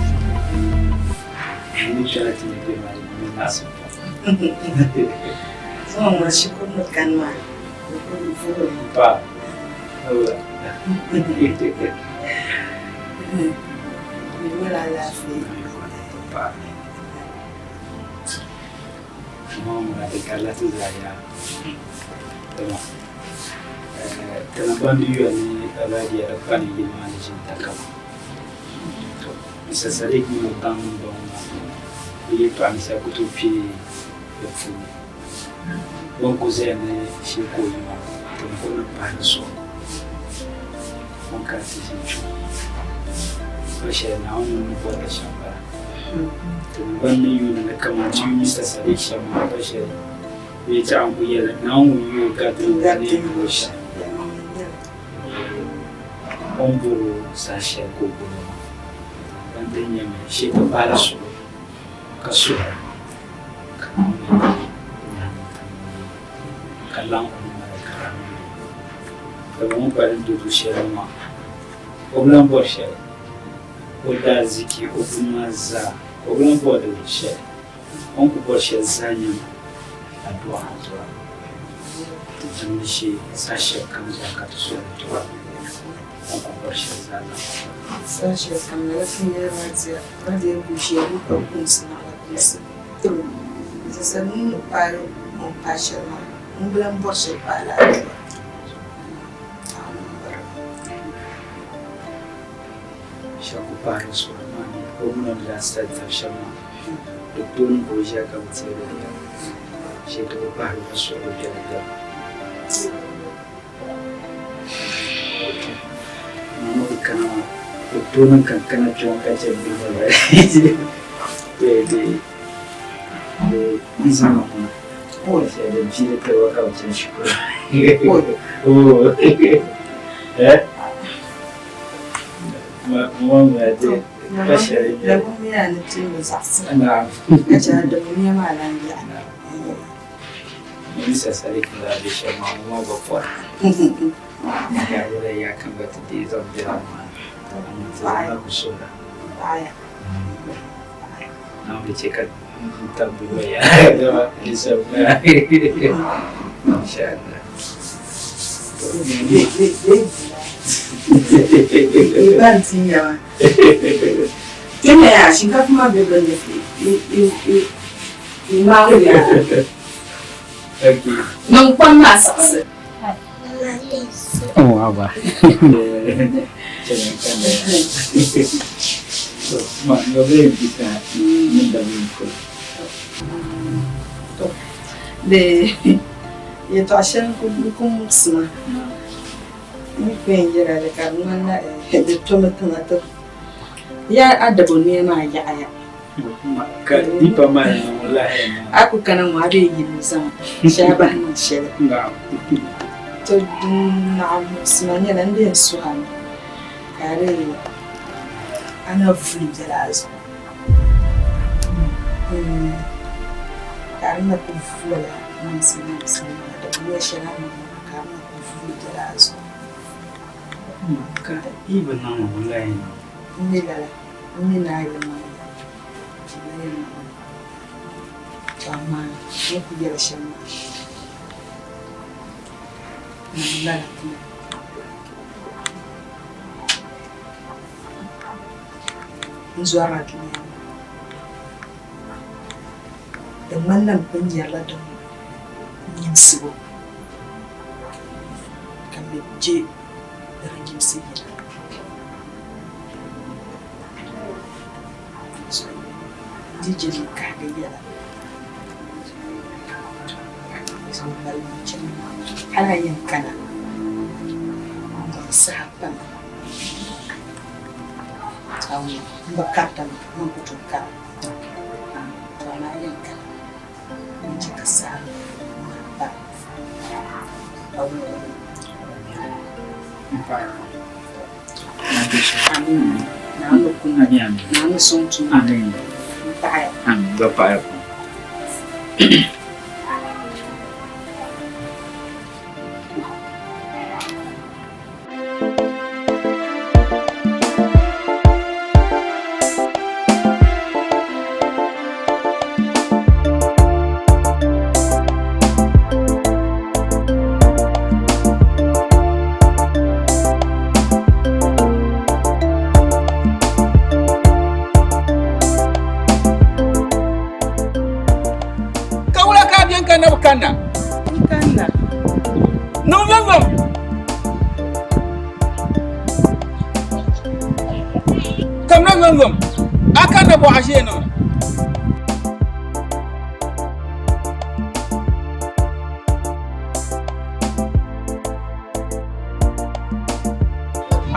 Zuŋɔ ŋɔ shikuru ni kani maa di kuli vuhiri. Pa. Di nyɛla alaafee. Pa. Zuŋɔ ŋɔ di karila ti zaa yaa. Dama ti na bandi yuya ni Radia di kpa ni yili maa ni ʒini takama. To, Mr. Sadiq mini o daŋ m-bɔŋɔ maa, bɛ yɛltɔɣa ni sa ku tooi kpe di puuni. Bɛ ni kuli zaya ni shee ka o yi maa, ti ni kuli niŋ pahi di zuɣu. Ŋun kana ti ʒini kpe ŋɔ, luɣ shɛli Naawuni ŋun ni bɔri li shɛm m-bala. Ti ni ban ni yuuni li kaman ti yu Mr. Sadiq shɛm maa, luɣ shɛli bɛ yɛltɔɣa n-kuli yɛli Naawuni ŋun yu o gariti o ni yu o shɛm. O ni bɔri o saha shɛli ka o bɔri o maa, ban din nyɛmi shee ti paai la suhu ka suhira ka Naawuni nyaŋ ka laɣim o ni mali ka Dama ŋun pa din do du shɛli ni maa, o bi lan bɔri shɛli. O daaziki, o buni maa zaa, o bi lan bɔri di luɣ shɛli. O ni kul bɔri shɛli zaa nyɛmi adua zuɣu. Ti jilima shee saha shɛli kam zaa ka ti suhu ni tuhi o ni kul bɔri shɛli zaa zaŋ ti o. Saha shɛli kam lala ti nyɛla Radia, Radia ku ʒiya ni ka kumsi naɣila kumsi tiri o. Zasa nuu ni paai o ni paai shɛli maa, ŋun bi lan bɔri shɛli paai la adua. Naawuni m-bari o. Shɛli ku paai di suhuri maa ni o mini o ni daa sa tab shɛm maa, di tooni ka o ʒiya ka bi teeri o yɛla. Shee ti ku pahiri o suhuri biɛla biɛla. Maa bi kana maa, o tooni ka n kana kpe ŋɔ ka chɛ bihi ŋɔ la bee n zaŋ ba ŋuna shɛli din piiri tiriba ka bi chani shikuru. Eh? Ma ŋuna ti pa shɛli n-nyɛ li. Dabu miya ni ti mi zaɣisi. Ka chɛ a dabu miya maa lan yaɣi. Minisa Sadiq ni daa be shɛm maa, ŋɔ maa gba pɔri. Ka yɛla ya ka gba ti deei zaŋ bela maa. Amaa ti zaŋla ku suhira. Naawuni di chɛ ka n tab bi gba ya dama di sab maa. Inshallah. Ban ti nyɛma. Kpɛna yaa shinkafa maa be bini ni Niŋ kpam maa siɣisi. Oh, haba. Di yɛltɔɣa shɛli n ku muɣisi ma n ni ku yɛn yɛla li ka di ŋmanila di tomi tiŋa ti ya a dabo nia maa yaɣiya. A ku kana ŋɔ a bee yili zaŋ shɛli bahi niŋ shɛli. To din naɣ muɣisi ma nyɛla n di yɛn suhi a mi ka a dii a na vuli bela a zuɣu ka di na ku vulila niŋsim niŋsim maa di bi nya shɛli a ni niŋ ka di na ku vuli bela a zuɣu. Ka yi bi niŋ li wulahi niŋ. N mi lala. N mi ni a yɛlimaŋli, di la yɛlimaŋli. To amaa n ni kul yɛli shɛm maa, niŋm lala ti ma. N zɔrila dunia ŋɔ. Di ŋmanila m pun nyarila din nyimsibu, ka mi je ni di nyimsi yina. Di je ni kahigi yɛla zaŋ mali chani hali a yɛn kana n saha pam m bi karita mi man ku tooi kara to amaa a yɛn kana n chɛ ka saha mali pam a wuhi Ka wula ka a bɛn ka na bi kanna? N kanna. Niŋ yomyom. Kamina yomyom. A kanna bɔ a ʒee niŋda?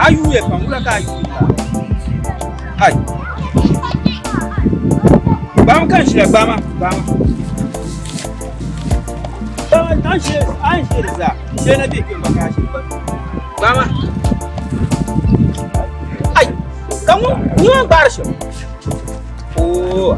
A yuuya pam wula ka a yuui maa? Ai. Gbaama ka n ʒiya gbaama gbaama. Gbaama an ʒi an ʒi di zaa shee na bɛ kpɛ ma ka a ʒi gbaama. Ai ka ŋun ŋun gbaari shɛm. Oo.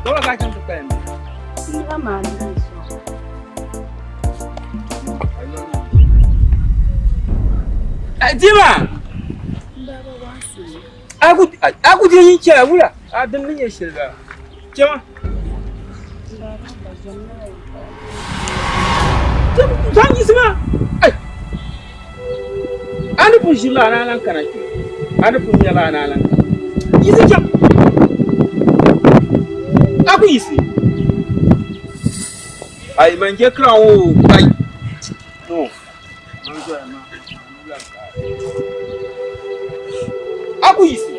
Ka ka chaŋ ti kpalim bɛ? Niɣa maa ni n sɔŋ. Dima! A ku di yin chɛla wula? A din ni nyɛ shɛli bala. Chɛma. Zaŋ yiɣisi maa. A ni pun ʒirila a naan lan kana kpe. A ni pun nyɛla a naan lan kana. Yiɣisi chaŋ. A ku yiɣisi. Ai man je kira ŋɔ kai. No. Man zoya maa. A ku yiɣisi.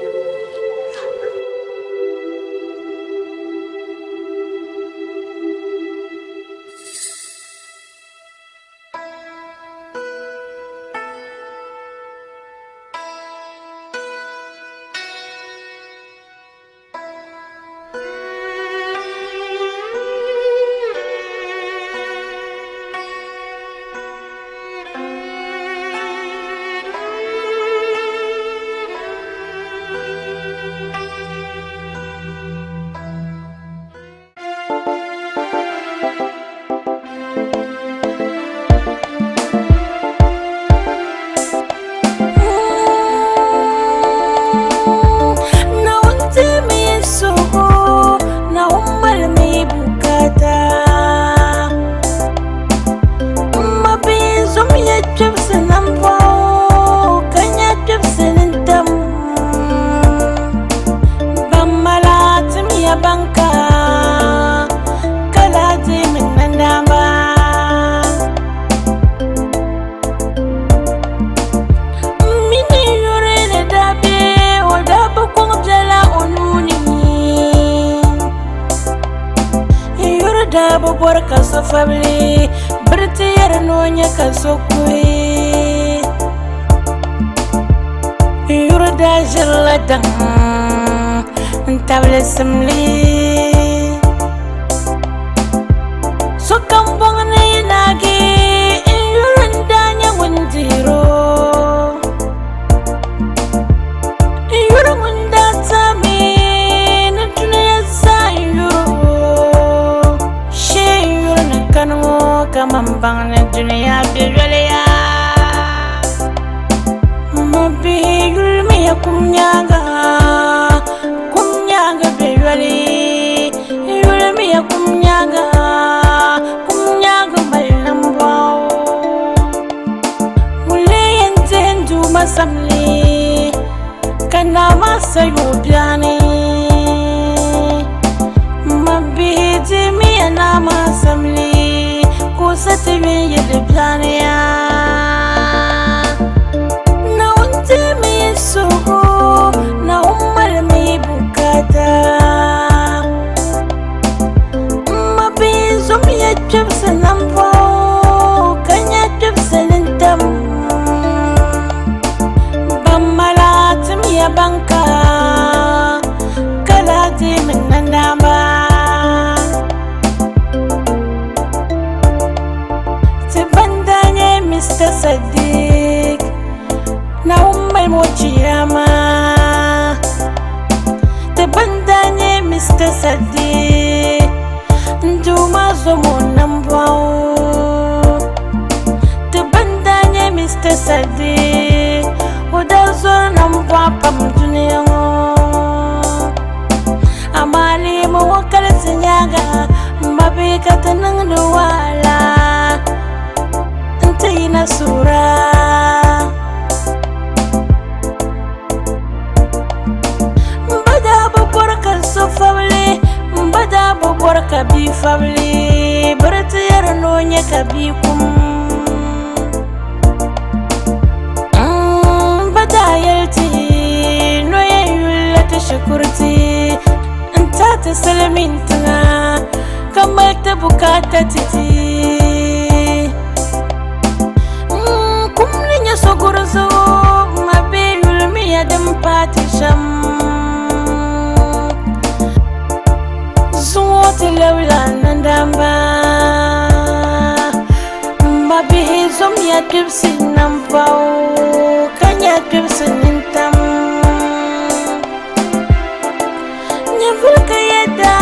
Nyɛvuli ka yɛda.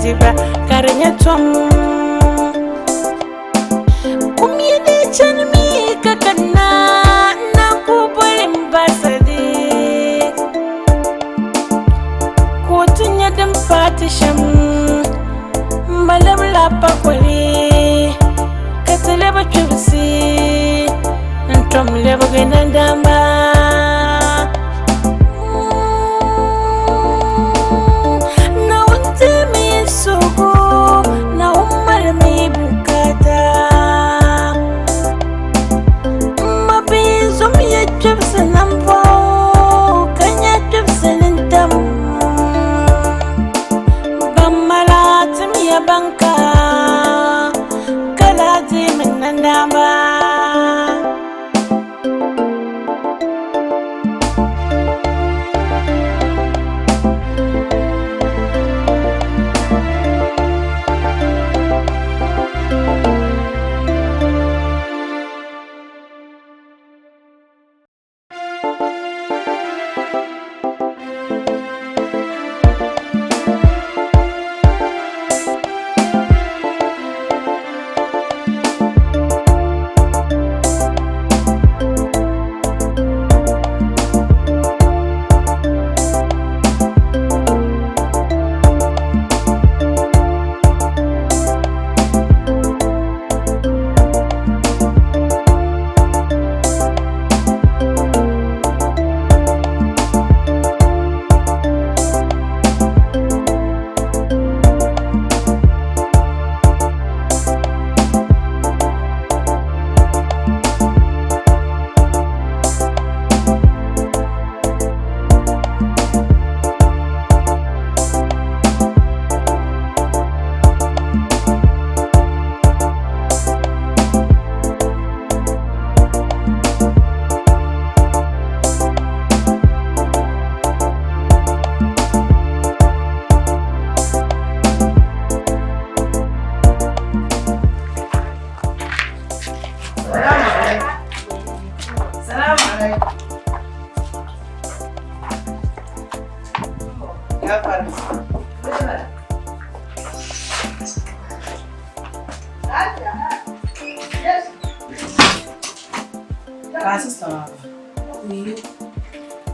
di ba ka di nyɛ tom. Kum yi di chani mi ka kanna, n naan ku boli m ba Sadiq. Ka o ti nya din paai ti shɛm, m ba labila pakoli ka ti lebi kpibisi n-tom lebigi nandaamba. Naawuni teemi n suhigu, Naawuni malimi bukaata. M mabihi zomiya kpibisi nambɔɣu ka nya kpibisi nintam. Ban mala timiya ban ka, ka lahi deemi nandaamba.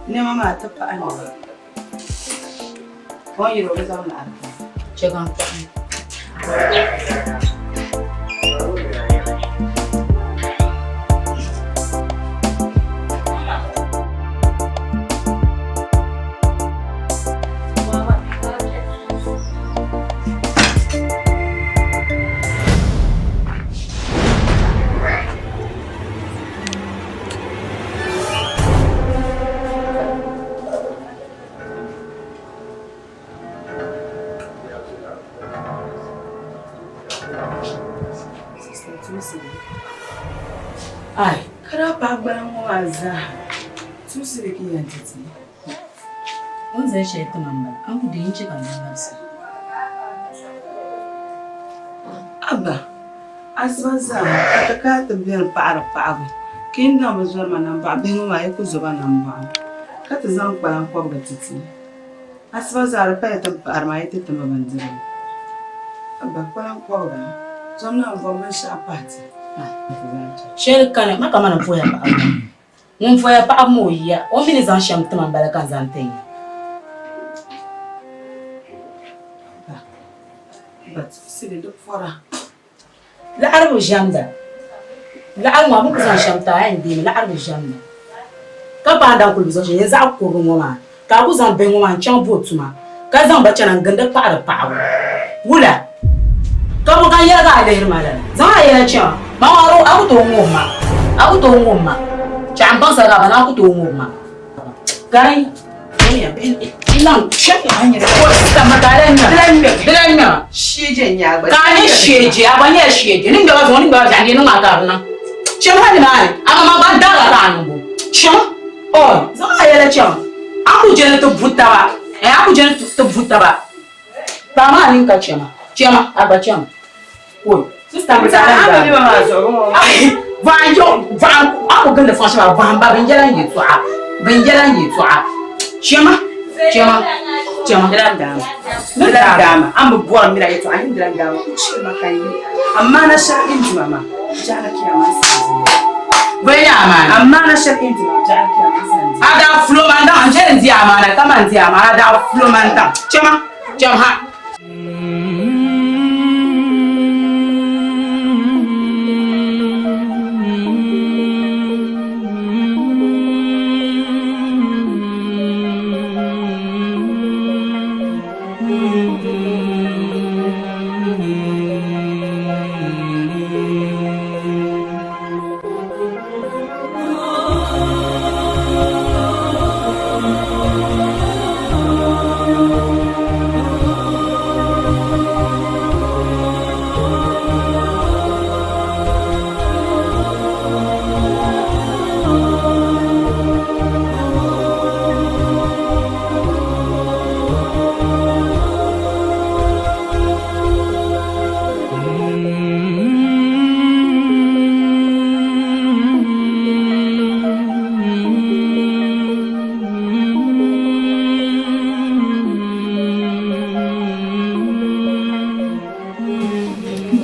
Nɛma maa ti paɣa ni o ni yɛli o bi zaŋ laɣiri Chɛ ka n kpahi. Ai, ka daa paai gbana ŋɔ maa zaa tumsi di ka yɛn ti ti. O ni zaŋ shɛli ti ma m-bala, a ni ku deei n-chɛ ka n daa labisi. Abba, asiba zaa ka ti kana ti beni paɣiri paɣibu, ka yi ni daŋ bi zɔri ma nambɔɣu, bihi ŋɔ maa yi ku zo ba nambɔɣu, ka ti zaŋ kpalaŋ kɔbiga ti ti. Asiba zaa di paya ti ni paɣiri maa yi ti ti ma bindirigu. Abba, kpalaŋ kɔbiga, zom na m-bɔbi binshɛɣu pahi ti. Shɛli kani, ma kamani m-puhiya paɣibu maa. Ŋun voya paɣaba maa o yiya, o mi ni zaŋ shɛm ti ma m-bala ka n zaŋ tin ya. Laɣiri bi ʒɛmda. Laɣiri ŋɔ a mi ku zaŋ shɛm ti a, a yɛn deemi laɣiri bi ʒɛmda. Ka paai n-daa kuli bi zaŋ shɛm, nyɛ zaɣ kurili ŋɔ maa ka a ku zaŋ bihi ŋɔ maa n-chaŋ bo tuma ka zaŋ ba chana n-gindi paɣiri paɣibu. Wula? Ka bɔ ka n yɛli ka a lihiri ma lala? Zaŋ a yɛla chaŋ. Ma ŋɔ a ku tooi ŋubi ma. A ku tooi ŋubi ma. Chɛɣu m-baŋ sali ka a ba ni a ku tooi ŋubi ma. Gari ka a nyɛ sheeje a gba nyɛla sheeje ni ŋmɛba zuɣu ni ŋmɛba biɛɣu ni niŋ maa ka di niŋ chɛm ha nimaani a ma gba daaga ka a niŋbu chɛm o zaŋ a yɛla chɛm a ku je ni ti bu taba a ku je ni ti bu taba paɣa maa nini ka chɛma chɛma a gba chɛma Oi, sista mi daa lan daa. Vaɣan yo, vaɣan a ku gindi fɔŋ shɛba vaɣan ba bin yɛla n yɛtɔɣa, bin yɛla n yɛtɔɣa. Chɛma, chɛma. Chama. Di lan daama. Di lan daama. A ni bi bɔri mira yɛtɔɣa, a nyin di lan daama. Ku chɛ ma ka n yi. Amaana shɛli n dima maa, biɛɣu kiyama n san di ya. Bɔ n-nyɛ amaana? Amaana shɛli n dima, biɛɣu kiyama n san di ya. A daa fulo ma n-daŋ, n je ni n di amaana ka man di amaana, a daa fulo ma n-daŋ. Chama, cham ha.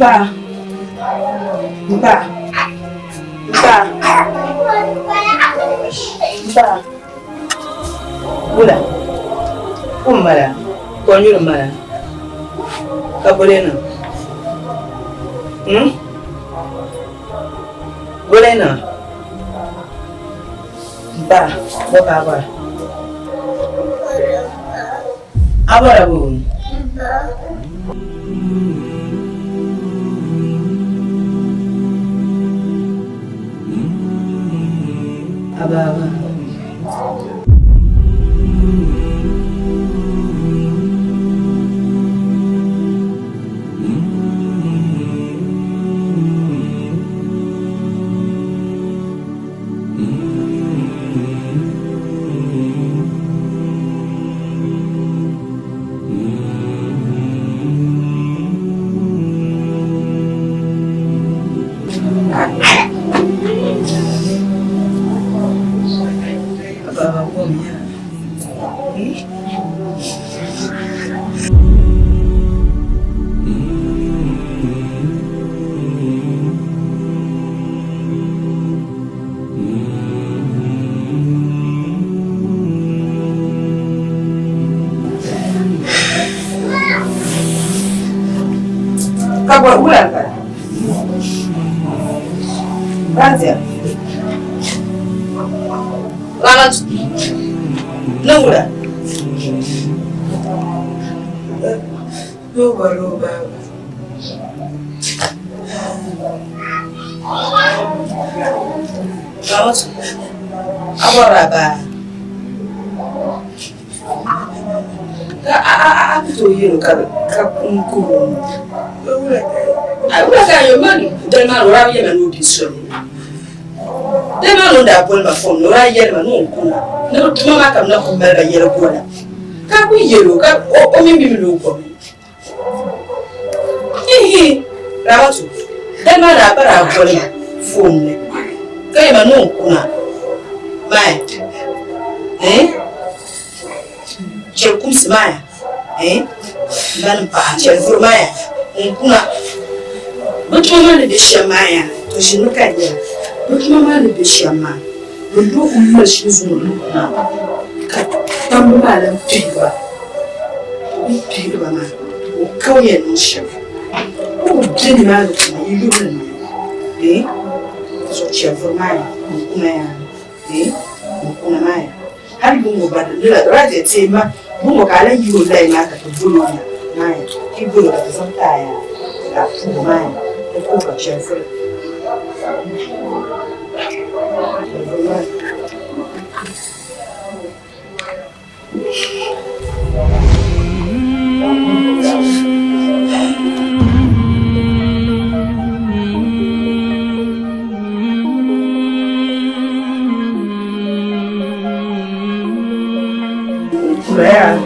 Ba. Ba. Ba. Ba. Wula. Kum mala. Konyuri mala. Ka bole niŋ. Hmm? Bole niŋ. Ba. Bo ka a bɔra? A bɔra bo? A baaba. A baaba kom ya. Ka bɔri wula n-bala? Razia. Ramatu. Niŋ wula? Doo bɔri o baaba. Ramatu. A bɔri a baa? Ka a a a ku tooi yɛl o ka ka n kuhi o. A wula ka a yɛn man dali maa ni o daa bi yɛli ma ni o be soli ni. Dali maa ni o ni daa boli ma fom ni o daa yɛli ma ni o ni kuna ni bɛ tuma maa ka bɛ na ku mali ba yɛli gola. Ka a ku yɛl o ka o mini bɛ mi ni o kɔmi. Ihi! Ramatu, dali maa ni a ba daa boli ma fom ni ka yɛli ma ni o ni kuna maaya. Eh? Chɛli kumsi maaya. Eh? Mani paɣa chɛli vuri maaya. N kuna. Bɛ tuma maa ni be shɛm maa yaa, to ʒinimi ka n yɛla. Bɛ tuma maa ni be shɛm maa, bɛ doo kuli mali shili zuŋɔ ni kuna ka kpamba maa lan pihi ba. O ni pihi ba maa, o ka o yɛn niŋ shɛm. O bi be nimaani kuma yi yuri ni niŋ. Eh? Zuɣu chɛli vuri maa yaa, n kuna yaa. Eh? N kuna maa yaa. Hali bungo ba ni la raja te ma bungo ka ala yi o layi maa ka ti bolo na maaya ti bolo ka ti zaŋ taaya ka pugo maaya ti pugo ka chɛri furi. Kulaya.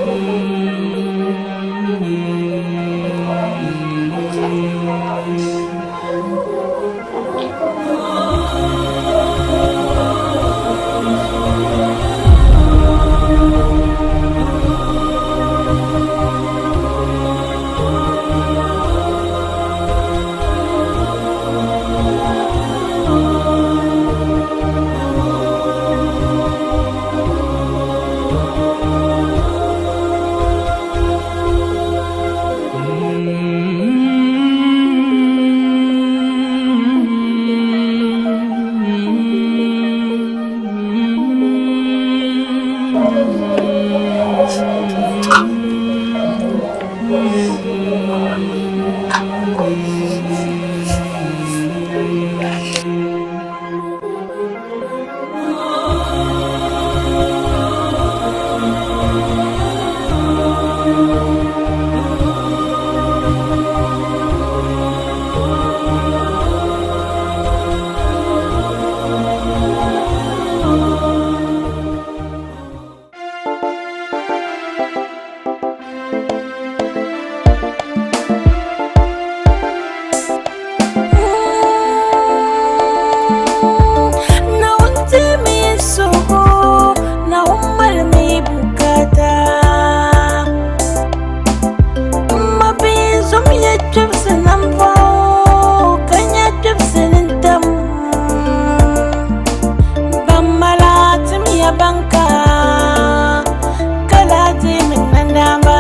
Naawuni teemi n suhu, Naawuni malimi bukaata. M mabihi zomiya kpibisi nambɔɣu ka nya kpibisi nintam. Ban mala timiya banka ka lahi deemi nandaamba.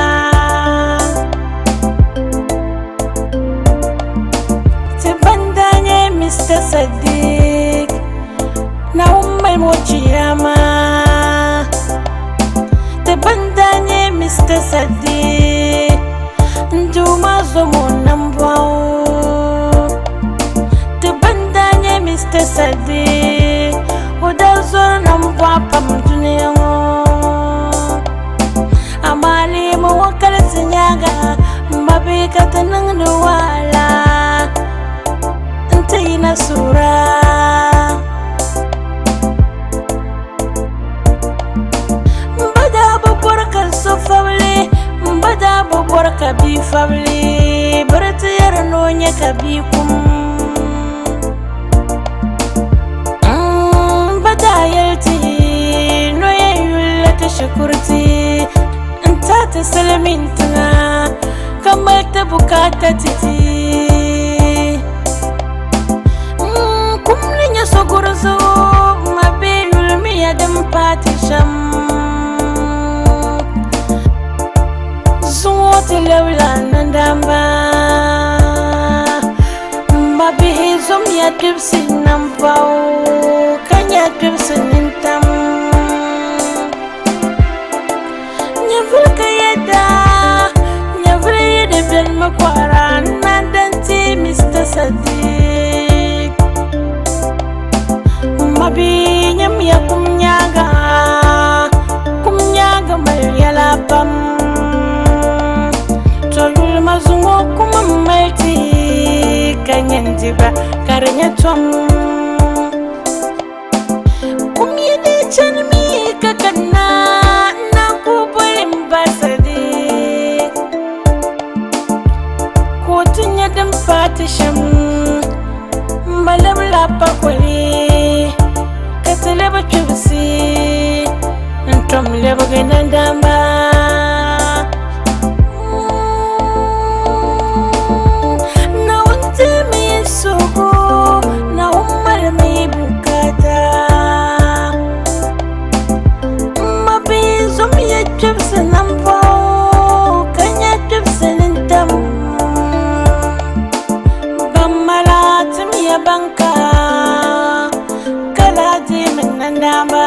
Ti ban daa nyɛ Mr. Sadiq, Naawuni malimi o chiyaama. Ti ban daa nyɛ Mr. Sadiq, n Duuma zom o nambɔɣu. Ti ban daa nyɛ Mr. Sadiq, o daa zɔri nambɔɣu pam dunia ŋɔ. Amaa leemu ŋɔ kali ti nyaaŋa, m mabihi ka ti niŋdi wahala n-ti yina suura. M ba daa bi bɔri ka so fabili, m ba daa bi bɔri ka bia fabili, bɛ di ti yɛri ni o nya ka bia kum. M ba daa yɛli ti ni o yɛn yulila ti shikuruti n-tahi ti silimiin tiŋa ka mali ti bukaata ti ti. N kum ni nyɛ sogorizu, ma bee yulimiya din paai ti shɛm. Zuŋɔ ti lɛbila nandaamba. M mabihi zomiya kpibisi nambɔɣu ka nya kpibisi nintam. Nyɛvuli ka yɛda, nyɛvuli yi di benimi kɔhira n-na dan ti Mr. Sadiq. M mabihi nyamiya kum nyaaŋa, kum nyaaŋa mali yɛla pam. To yulima zuŋɔ kum m-mali ti ka nyɛ n-diba ka di nyɛ tom. Kum yi di chanimi ka kanna, n na ku boli m ba Sadiq. Ka o ti nya din paai ti shɛm, m ba labila pakoli ka ti lebi kpibisi n-tom lebigi nandaamba. Naawuni teemi n suhu, Naawuni malimi bukaata. M mabihi zomiya kpibisi nambɔɣu ka nya kpibisi nintam. Ban mala timiya banka ka lahi deemi nandaamba.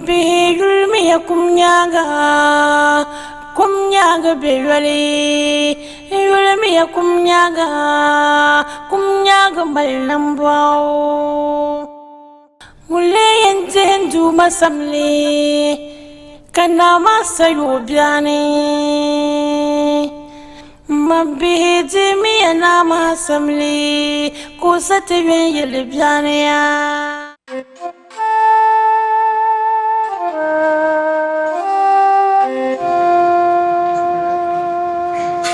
Mabihi yulimiya kum nyaaŋa, kum nyaaŋa be yoli. Yulimiya kum nyaaŋa, kum nyaaŋa mali nambɔɣu. Ŋun lee yɛn dihi n Duuma samli, ka naa maa sayi o biɛɣuni. M mabihi dihimiya naa maa samli, ka o sa ti yɛn yili biɛɣuni ya.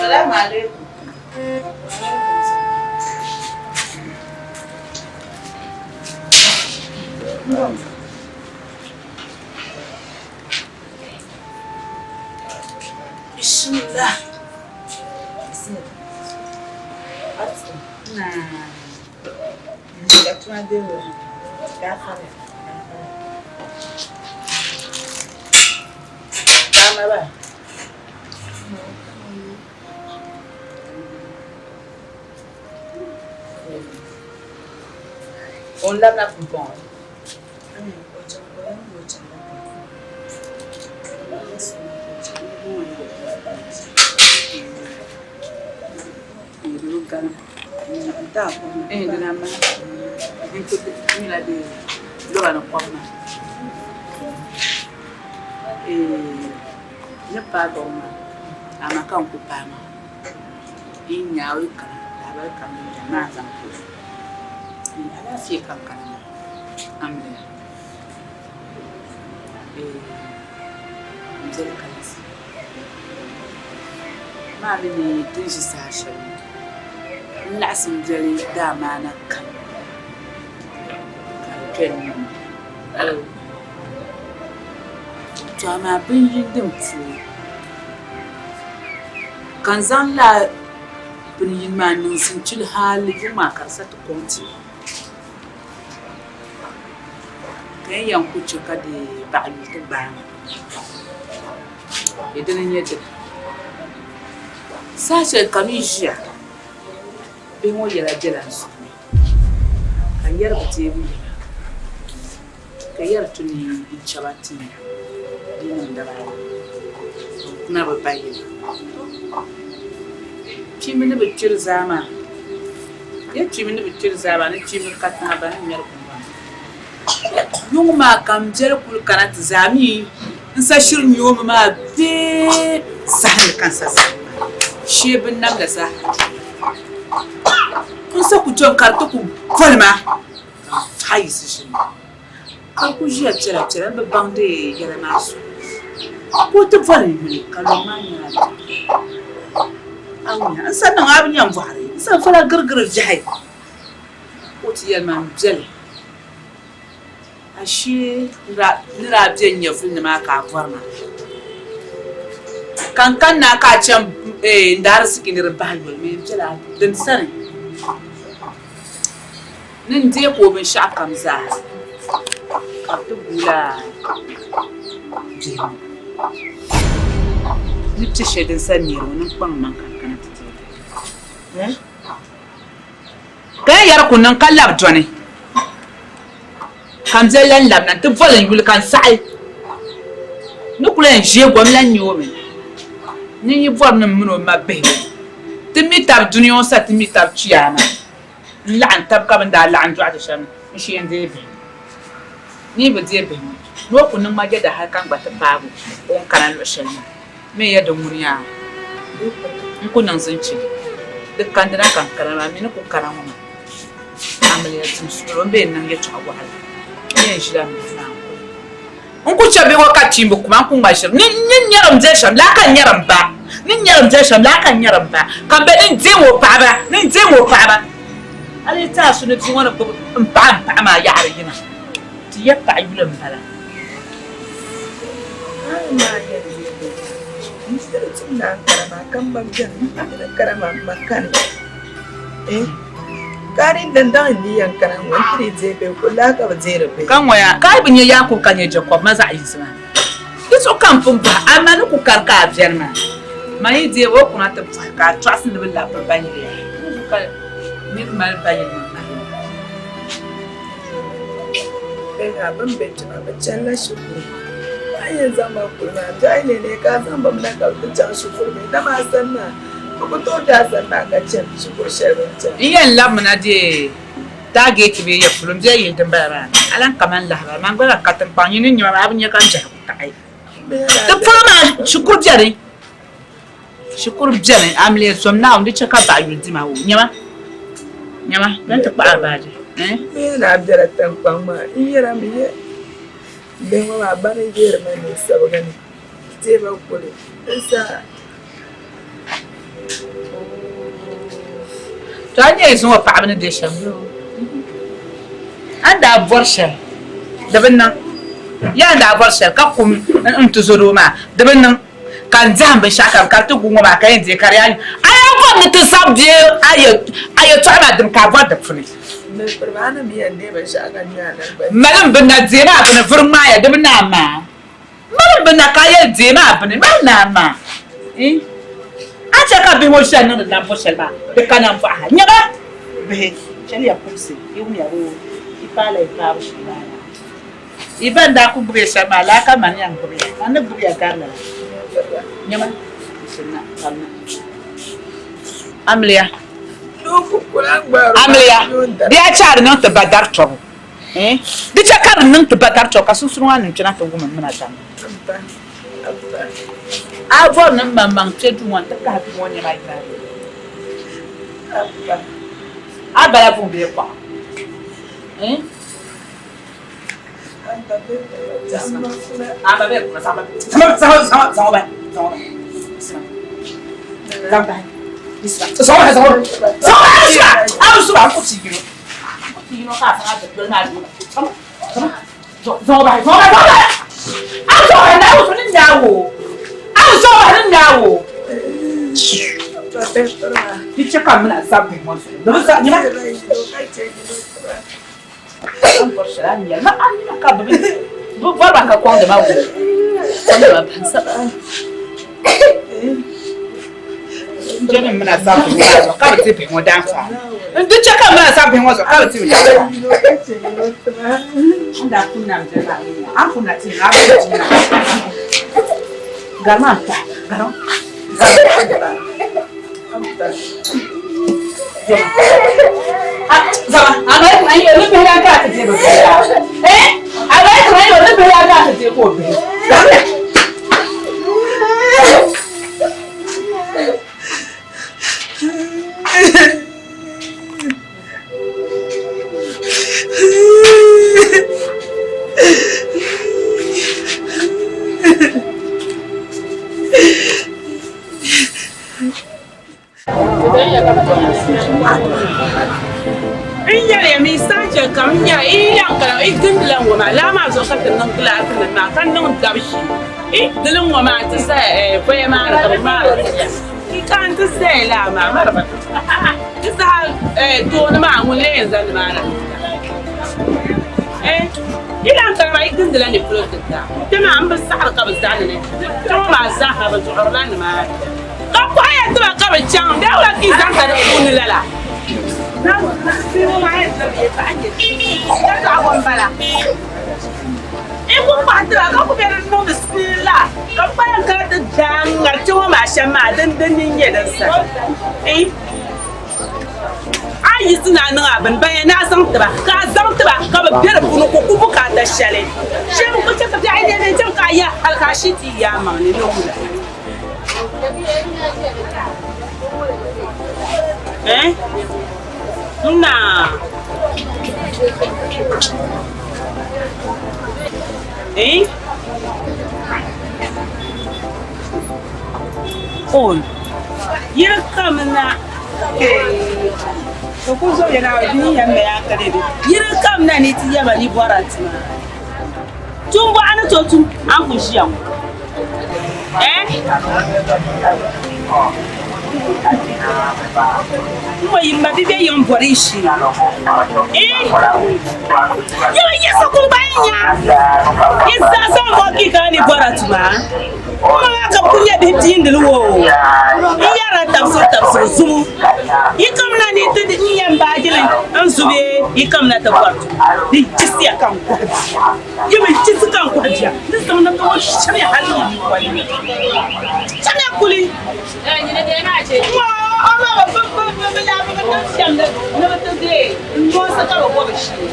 Salamu alaikum. Bismillah. O labila pumpɔŋɔ. Ni paagi o maa amaa ka n ku paai maa yi nya o yi kana lahabali kam din beni maa zaŋ ti o alaafee ka n kana maa amiliya m beli kalinsi maa mi ni ti ni ʒi saha shɛli ŋɔ n laɣisi m beli daamaana kam ka di kpe n nuu ni. To amaa bin yini din puuni ka n zaŋ lala bin yini maa n niŋ zinchili hali yuŋ maa ka di sa ti kɔŋ ti ka n yɛn ku chɛ ka di baɣa yuli ti gbaai ma bee dini n-nyɛ dini saha shɛli ka m yi ʒiya bihi ŋɔ yɛla bela n suhu ni ka n yɛri bi deebu yɛla ka yɛri ti ni n chɛba ti di niŋ dibaayi n kuna bi ba yili kpiimba ni bi kpiri zaa maa ya kpiimba ni bi kpiri zaa maa ni kpiimba katiŋa ba ni ŋmɛri guŋgona yuŋ maa ka m biɛli kuli kana ti zaa mi n sa shiri nyoomi maa bee zahindi ka n sa zahim maa shee binnamda zaa n sa ku dɔni ka di ti ku boli ma ka n taɣi yiɣisi ʒini ka n ku ʒiya piɛla piɛla m bi baŋdi yɛla maa zuɣu ka o ti boli n yuli ka lɔŋ maa nyɛla a wunya n sa niŋ a bi nya n bɔhiri n sa fala girigiri viɛhi ka o ti yɛli ma m beli Ashee ni daa be n nyɛvuli ni maa ka a bɔri ma. Ka n kanna ka a chani n daariziki ni di bahi yoli mi m bela din sani ni n deei ka o binshɛɣu kam zaa ka bɛ ti guui la bihi ŋɔ ni piɛ shɛli din sa neeri ŋɔ ni n kpaŋ mmaŋ ka n kana ti deei li. Ka n yɛri ku niŋ ka lab dɔni, ka m biɛli lan labina nti boli n yuli ka n saɣi ni ku lan ʒe gom lan nya o mi. Nyin yi bɔri ni m min o ma bihigu, ti mi tab dunia ŋɔ sa ti mi tab chiyaama n-laɣim tab ka bɛ ni daa laɣim dɔɣi ti shɛm n shee n-deei bihi. Ni yi bi deei bihi ŋɔ, ni o ku niŋ ma jɛda hal ka n gba ti paag o o ni kana luɣ shɛli maa. Mi ya di ŋuni yaa n ku niŋ zinchili di kandina ka n kana maa mi ni ku kana ŋɔ maa amiliya tim suɣulo n bee n niŋ yɛtɔɣa waɣila n yɛn ʒila m bihi maa n kuli n ku chɛ bihi ŋɔ ka kpiimbi kuma n ku ŋma ʒiri ni n ni nyɛri n biɛli shɛm laa ka n nyɛri m ba ni n nyɛri n biɛli shɛm laa ka n nyɛri m ba ka m be ni n deem o paɣaba ni n deem o paɣaba a lee ti a su ni bia ŋɔ ni gbubi m paɣa m paɣa maa yaɣiri yina ti ya paɣa yuli m bala. Ka ŋɔya ka a yi bi nya Yaakubu ka nya Jekɔb ma zaɣ yinsi maa, di zuɣu ka m pun bahi a ma ni ku kari ka a beni maa. Man yi deeg o kuna ti bɔhi ka a tɔɣisi ni bɛ labi bɛ ba yili yaha. Di zuɣu ka nir mali ba yili mini mahim. Bihi maa bɛ ni be kpe maa bɛ chanila shikuru. A yɛn zaŋ ba kuli maa biɛɣu yi leei ka a zaŋ ba mi na ka bɛ ti chaŋ shikuru bee? Dama a sani maa bɛ ku tooi be a sani maa ka chani shikuru shɛli bɛ ni chani. N yɛn labimina deei taageeti bee ya polo m-be yili dimbala maa ni. A lan ka man lahibali, man gba lahi ka tiŋkpaŋ nyini n-nyɛ ma maa, a bi nya ka n biɛhigu taɣi. Di polo maa shikuru beni, shikuru beni, amiliya zom Naawuni di chɛ ka baɣiyuli di ma o. Nyama, nyama, bɛ ni ti kpahi a baaji. Eh? Bɛ ni a bela tiŋkpaŋ maa, n yɛra mi ya, bihi ŋɔ maa ba ni yeeri ma ninsabigi ni teei ba kuli n saha. To a nyɛ zuŋɔ paɣaba ni be shɛm bee? A ni daa bɔri shɛli di bi niŋ. Yaa ni daa bɔri shɛli ka kum n tizɔdoo maa di bi niŋ. Ka n zahim binshɛɣu kam ka di ti gu ŋɔ maa ka yɛn deei ka di yaa a yaa bɔri ni ti zaŋ bee a yɛltɔɣa maa dini ka a bɔri di puuni. Malim bini na deemi a bini vuri ŋmaaya di bi naai maa. Mali bɛ na ka a yɛli deemi a bini, mali ni a maa. A chɛ ka bihi ŋɔ ʒiya niŋdi nambo shɛli maa, di ka nambɔɣu ha. Nyama, bihi, chɛliya kumsi, yi wumya boo, yi paala yi paabu shee maa yaa. Yi ba n-daa kul gbibi ya shɛm maa, lala ka mani yɛn gbibi ya. Man ni gbibi ya gari lala. Nyama, yiɣisimna, kamina. Amiliya, amiliya, di yaa chɛ a di niŋ ti ba dari tɔbu. Di chɛ ka di niŋ ti ba tarichɔbu ka sunsuuni maa nim kpɛna ti wum m mini a zani. A bɔri ni m maŋmaŋ kpe duu ŋɔ nti kahi bia ŋɔ nɛma yina bee? A bala buŋ bee kɔɣa? A ba bee kuɣa? Zaŋ o bahi. Zaŋ o bahi. Zaŋ bahi. Zaŋ o bahi. Zaŋ o bahi. A bi su ba, a ku ti yino. N di chɛ ka m mali sabihi ŋɔ zuɣu ka bi ti mi N daa kum na m-bɛ maa a ni kum na ti a bi ti na gari maa n-tahi gari Zama, a mali ka yi ni bihi ka ti deei bi bihi eh a mali ka yi ni bihi ka ti deei ka o bihi N yɛliya mi saha kam n nya yi yɛn kana yi gindila ŋɔ maa laa maa zuɣu ka ti niŋ gilaasi nim maa ka niŋ dabi shee yi gili ŋɔ maa ti zaya voya maa ni ka bi maari tiya ka n ti zaya laa maa mari di saha tooni maa ŋun lee yɛn za nimaani yi lahi kana maa yi gindila ni polo ti daa kpɛ maa n bi saɣari ka bi zaɣi ni kpɛ ŋɔ maa zaaha bi duɣurila nimaani Ka kɔhi ya tiba ka bɛ chaŋ, bee wula ka yi zaŋ ka di puuni lala? Yi ku kɔhi tiba ka ku be di niŋdi sinii la, ka bɛ gba yɛn kana ti daai ŋ-ŋari kpe ŋɔ maa shɛm maa, dindini n-nyɛ din sa. A yi yiɣisi ni a niŋ a bini, ban yɛn ni a zaŋ ti ba, ka a zaŋ ti ba ka bɛ be di puuni ka ku bukaata shɛli. Shee bɛ ku chɛ ka biɛɣu yi dee chaŋ ka a ya hal ka a shii ti yi a maŋ ni ni wula. Eh? Nna. Eh? On. Yiri kam na. To ku zo yana bi yan me ya kare bi. Yiri kam na ni ti yaba ni bora ti ma. Tum bɔɣu ni to tum an ku ʒiya ŋɔ. Eh? N ŋɔ yi ma bi bɛ yiŋ bɔri yi shee. Eh? Yaba yiɣisi kuli ba yi nya. Yi zaa zaŋ bɔ ki ka ni bɔra tuma. N ŋɔ maa ka bi kuli nyɛ bihi piindili wo. N yɛrila taba. tabisibu tabisibu zubu. Yi kamina ni ti di n yɛn baajili n zu bee yi kamina ti bɔri tuma? Di chisiya ka n kɔhi bia. Yi mi chisi ka n kɔhi bia. Ni zaŋ namda ŋɔ shɛmiya hali ni yi kɔli ni. Chamiya kuli. Ŋɔ o ma bi bi bi bi bi daa bi bi niŋ shɛm ni ni bi ti deei n noonsi ka bi bɔ bi shee.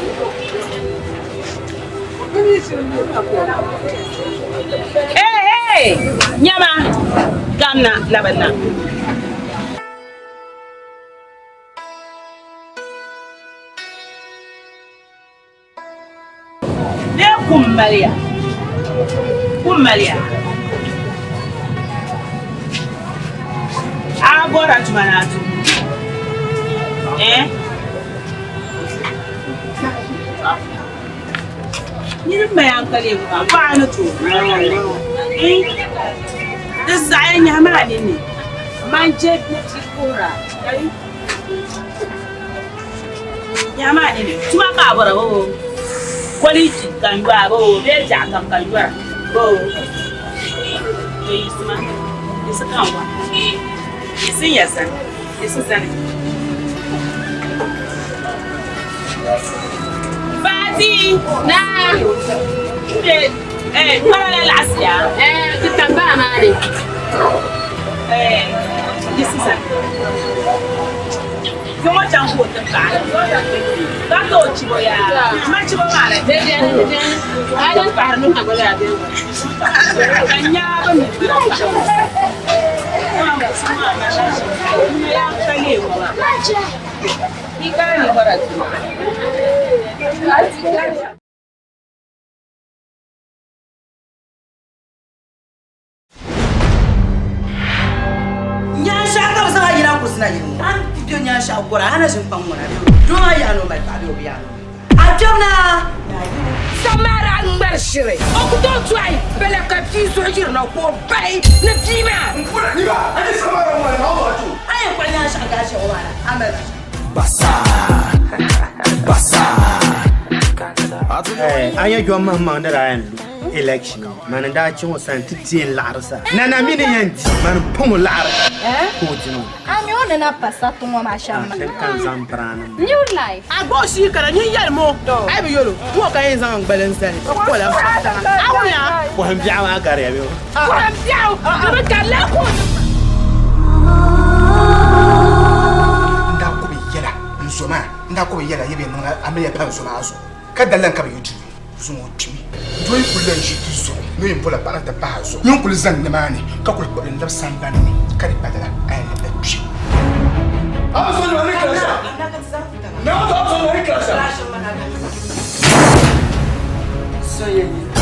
Hey, hey! Nyama, gamna na bi na. Bee kum maliya, kum maliya. A bɔra tuma ni a tum. Eh? Niriba mali hankali ŋɔ paɣa ni tooi di saɣaya nyahi maa ninni man je ti kuhira nyahi maa ninni tuma ka a bɔra boo kɔliji ka n yɔa boo bee biɛɣu kam ka n yɔra boo to yiɣisima yiɣisi ka n wa yiɣisi n ya zani yiɣisi zani Fati! Naa! Eh, kpara la laɣisiya. Eh, ti tam baa maa ni. Eh, yiɣisi zani. Kpɛ ŋɔ chaŋ ka o ti paɣi. Ka ti o chibo yaa. Ma chibo maa le. Di beni, di beni. A din pahiri nuhi na gba zaa beni. Ka nyaaba mi bala paɣi. Yaa ka leei ŋɔ maa. Nyaanshɛɣu ka bɛ zaŋ a yina kurisina yili ŋɔ. A ni ti be nyaanshɛɣu gɔra a na ʒini kpaŋ ŋɔ na bee? Doo maa yaɣi ni o mali paɣa bee o bi yaɣi ni o mali paɣa. A kpɛbu na! Samara ŋmari shiri o ku tooi tɔhi bala ka bia zuɣu yirina ka o bahi ni bia maa. A yɛn kpuɣi nyaanshɛɣu gaashɛ ŋɔ maa na a mali ba shɛm. A nya Jɔn Mahimaŋ ni daa yɛn lu election mani n daa chaŋ o sani ti ti n laɣiri sa. Nana mi ni yɛn di mani m-pam o laɣiri ka o di ni o. A mi o ni na pa sariti ŋɔ maa shɛm maa. Din ka n zaŋ biraani maa. New life. A gba o shii kana nyin yɛlim o a yi bi yɛl o, ŋ-ŋɔ ka yɛn zaŋ n gbali n-zali ka kola a wuya. Pɔhim biɛɣu maa gariya bɛ o. Pɔhim biɛɣu di bi garila ka o ni. N daa ku bi yɛla n zo maa, n daa ku bi yɛla yi bi niŋla amiliya pa n zo maa zuɣu, ka dali lan ka bi yi duu zuŋ o kpimi. Doo yi kuli lan ʒi ti zuɣu ni o yɛn bola paɣa na ti pahi a zuɣu, nyin kuli zani nimaani ka kuli kpuɣi li n-labi sambani ni ka di pa lala a yɛn labila kpe.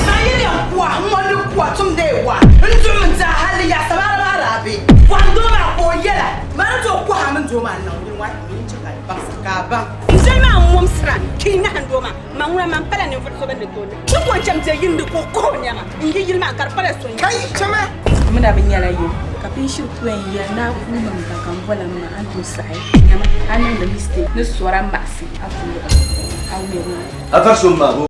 Man yɛliya kuwa n-ŋɔndi kuwa tumdi wa n-duɣimi n-ti a hali yaɣisa maa maa daa be pɔhim doo maa ka o yɛla ma ni tooi kɔhi a mini doo maa n-niŋ yini ŋɔ mini chɛ ka di baŋsi ka a baŋ. N zali maa m-mɔmsira ka yi nahim doo maa, man ŋuna man pala ninvuɣ so bɛn ni tooi nahi. Ti ko n-cham je yindi ka o kɔh o nɛma n-yi yili maa ka di pala so Kai chama! M na bi nyɛla yim, ka pun shiri ku yɛn yɛli ni a kuui mi m ba ka m bola m ma a ni tooi saɣi nyama a niŋdi mistake ni sɔra maɣisi a puluɣu a wuya maa. A fari so m-maa bo?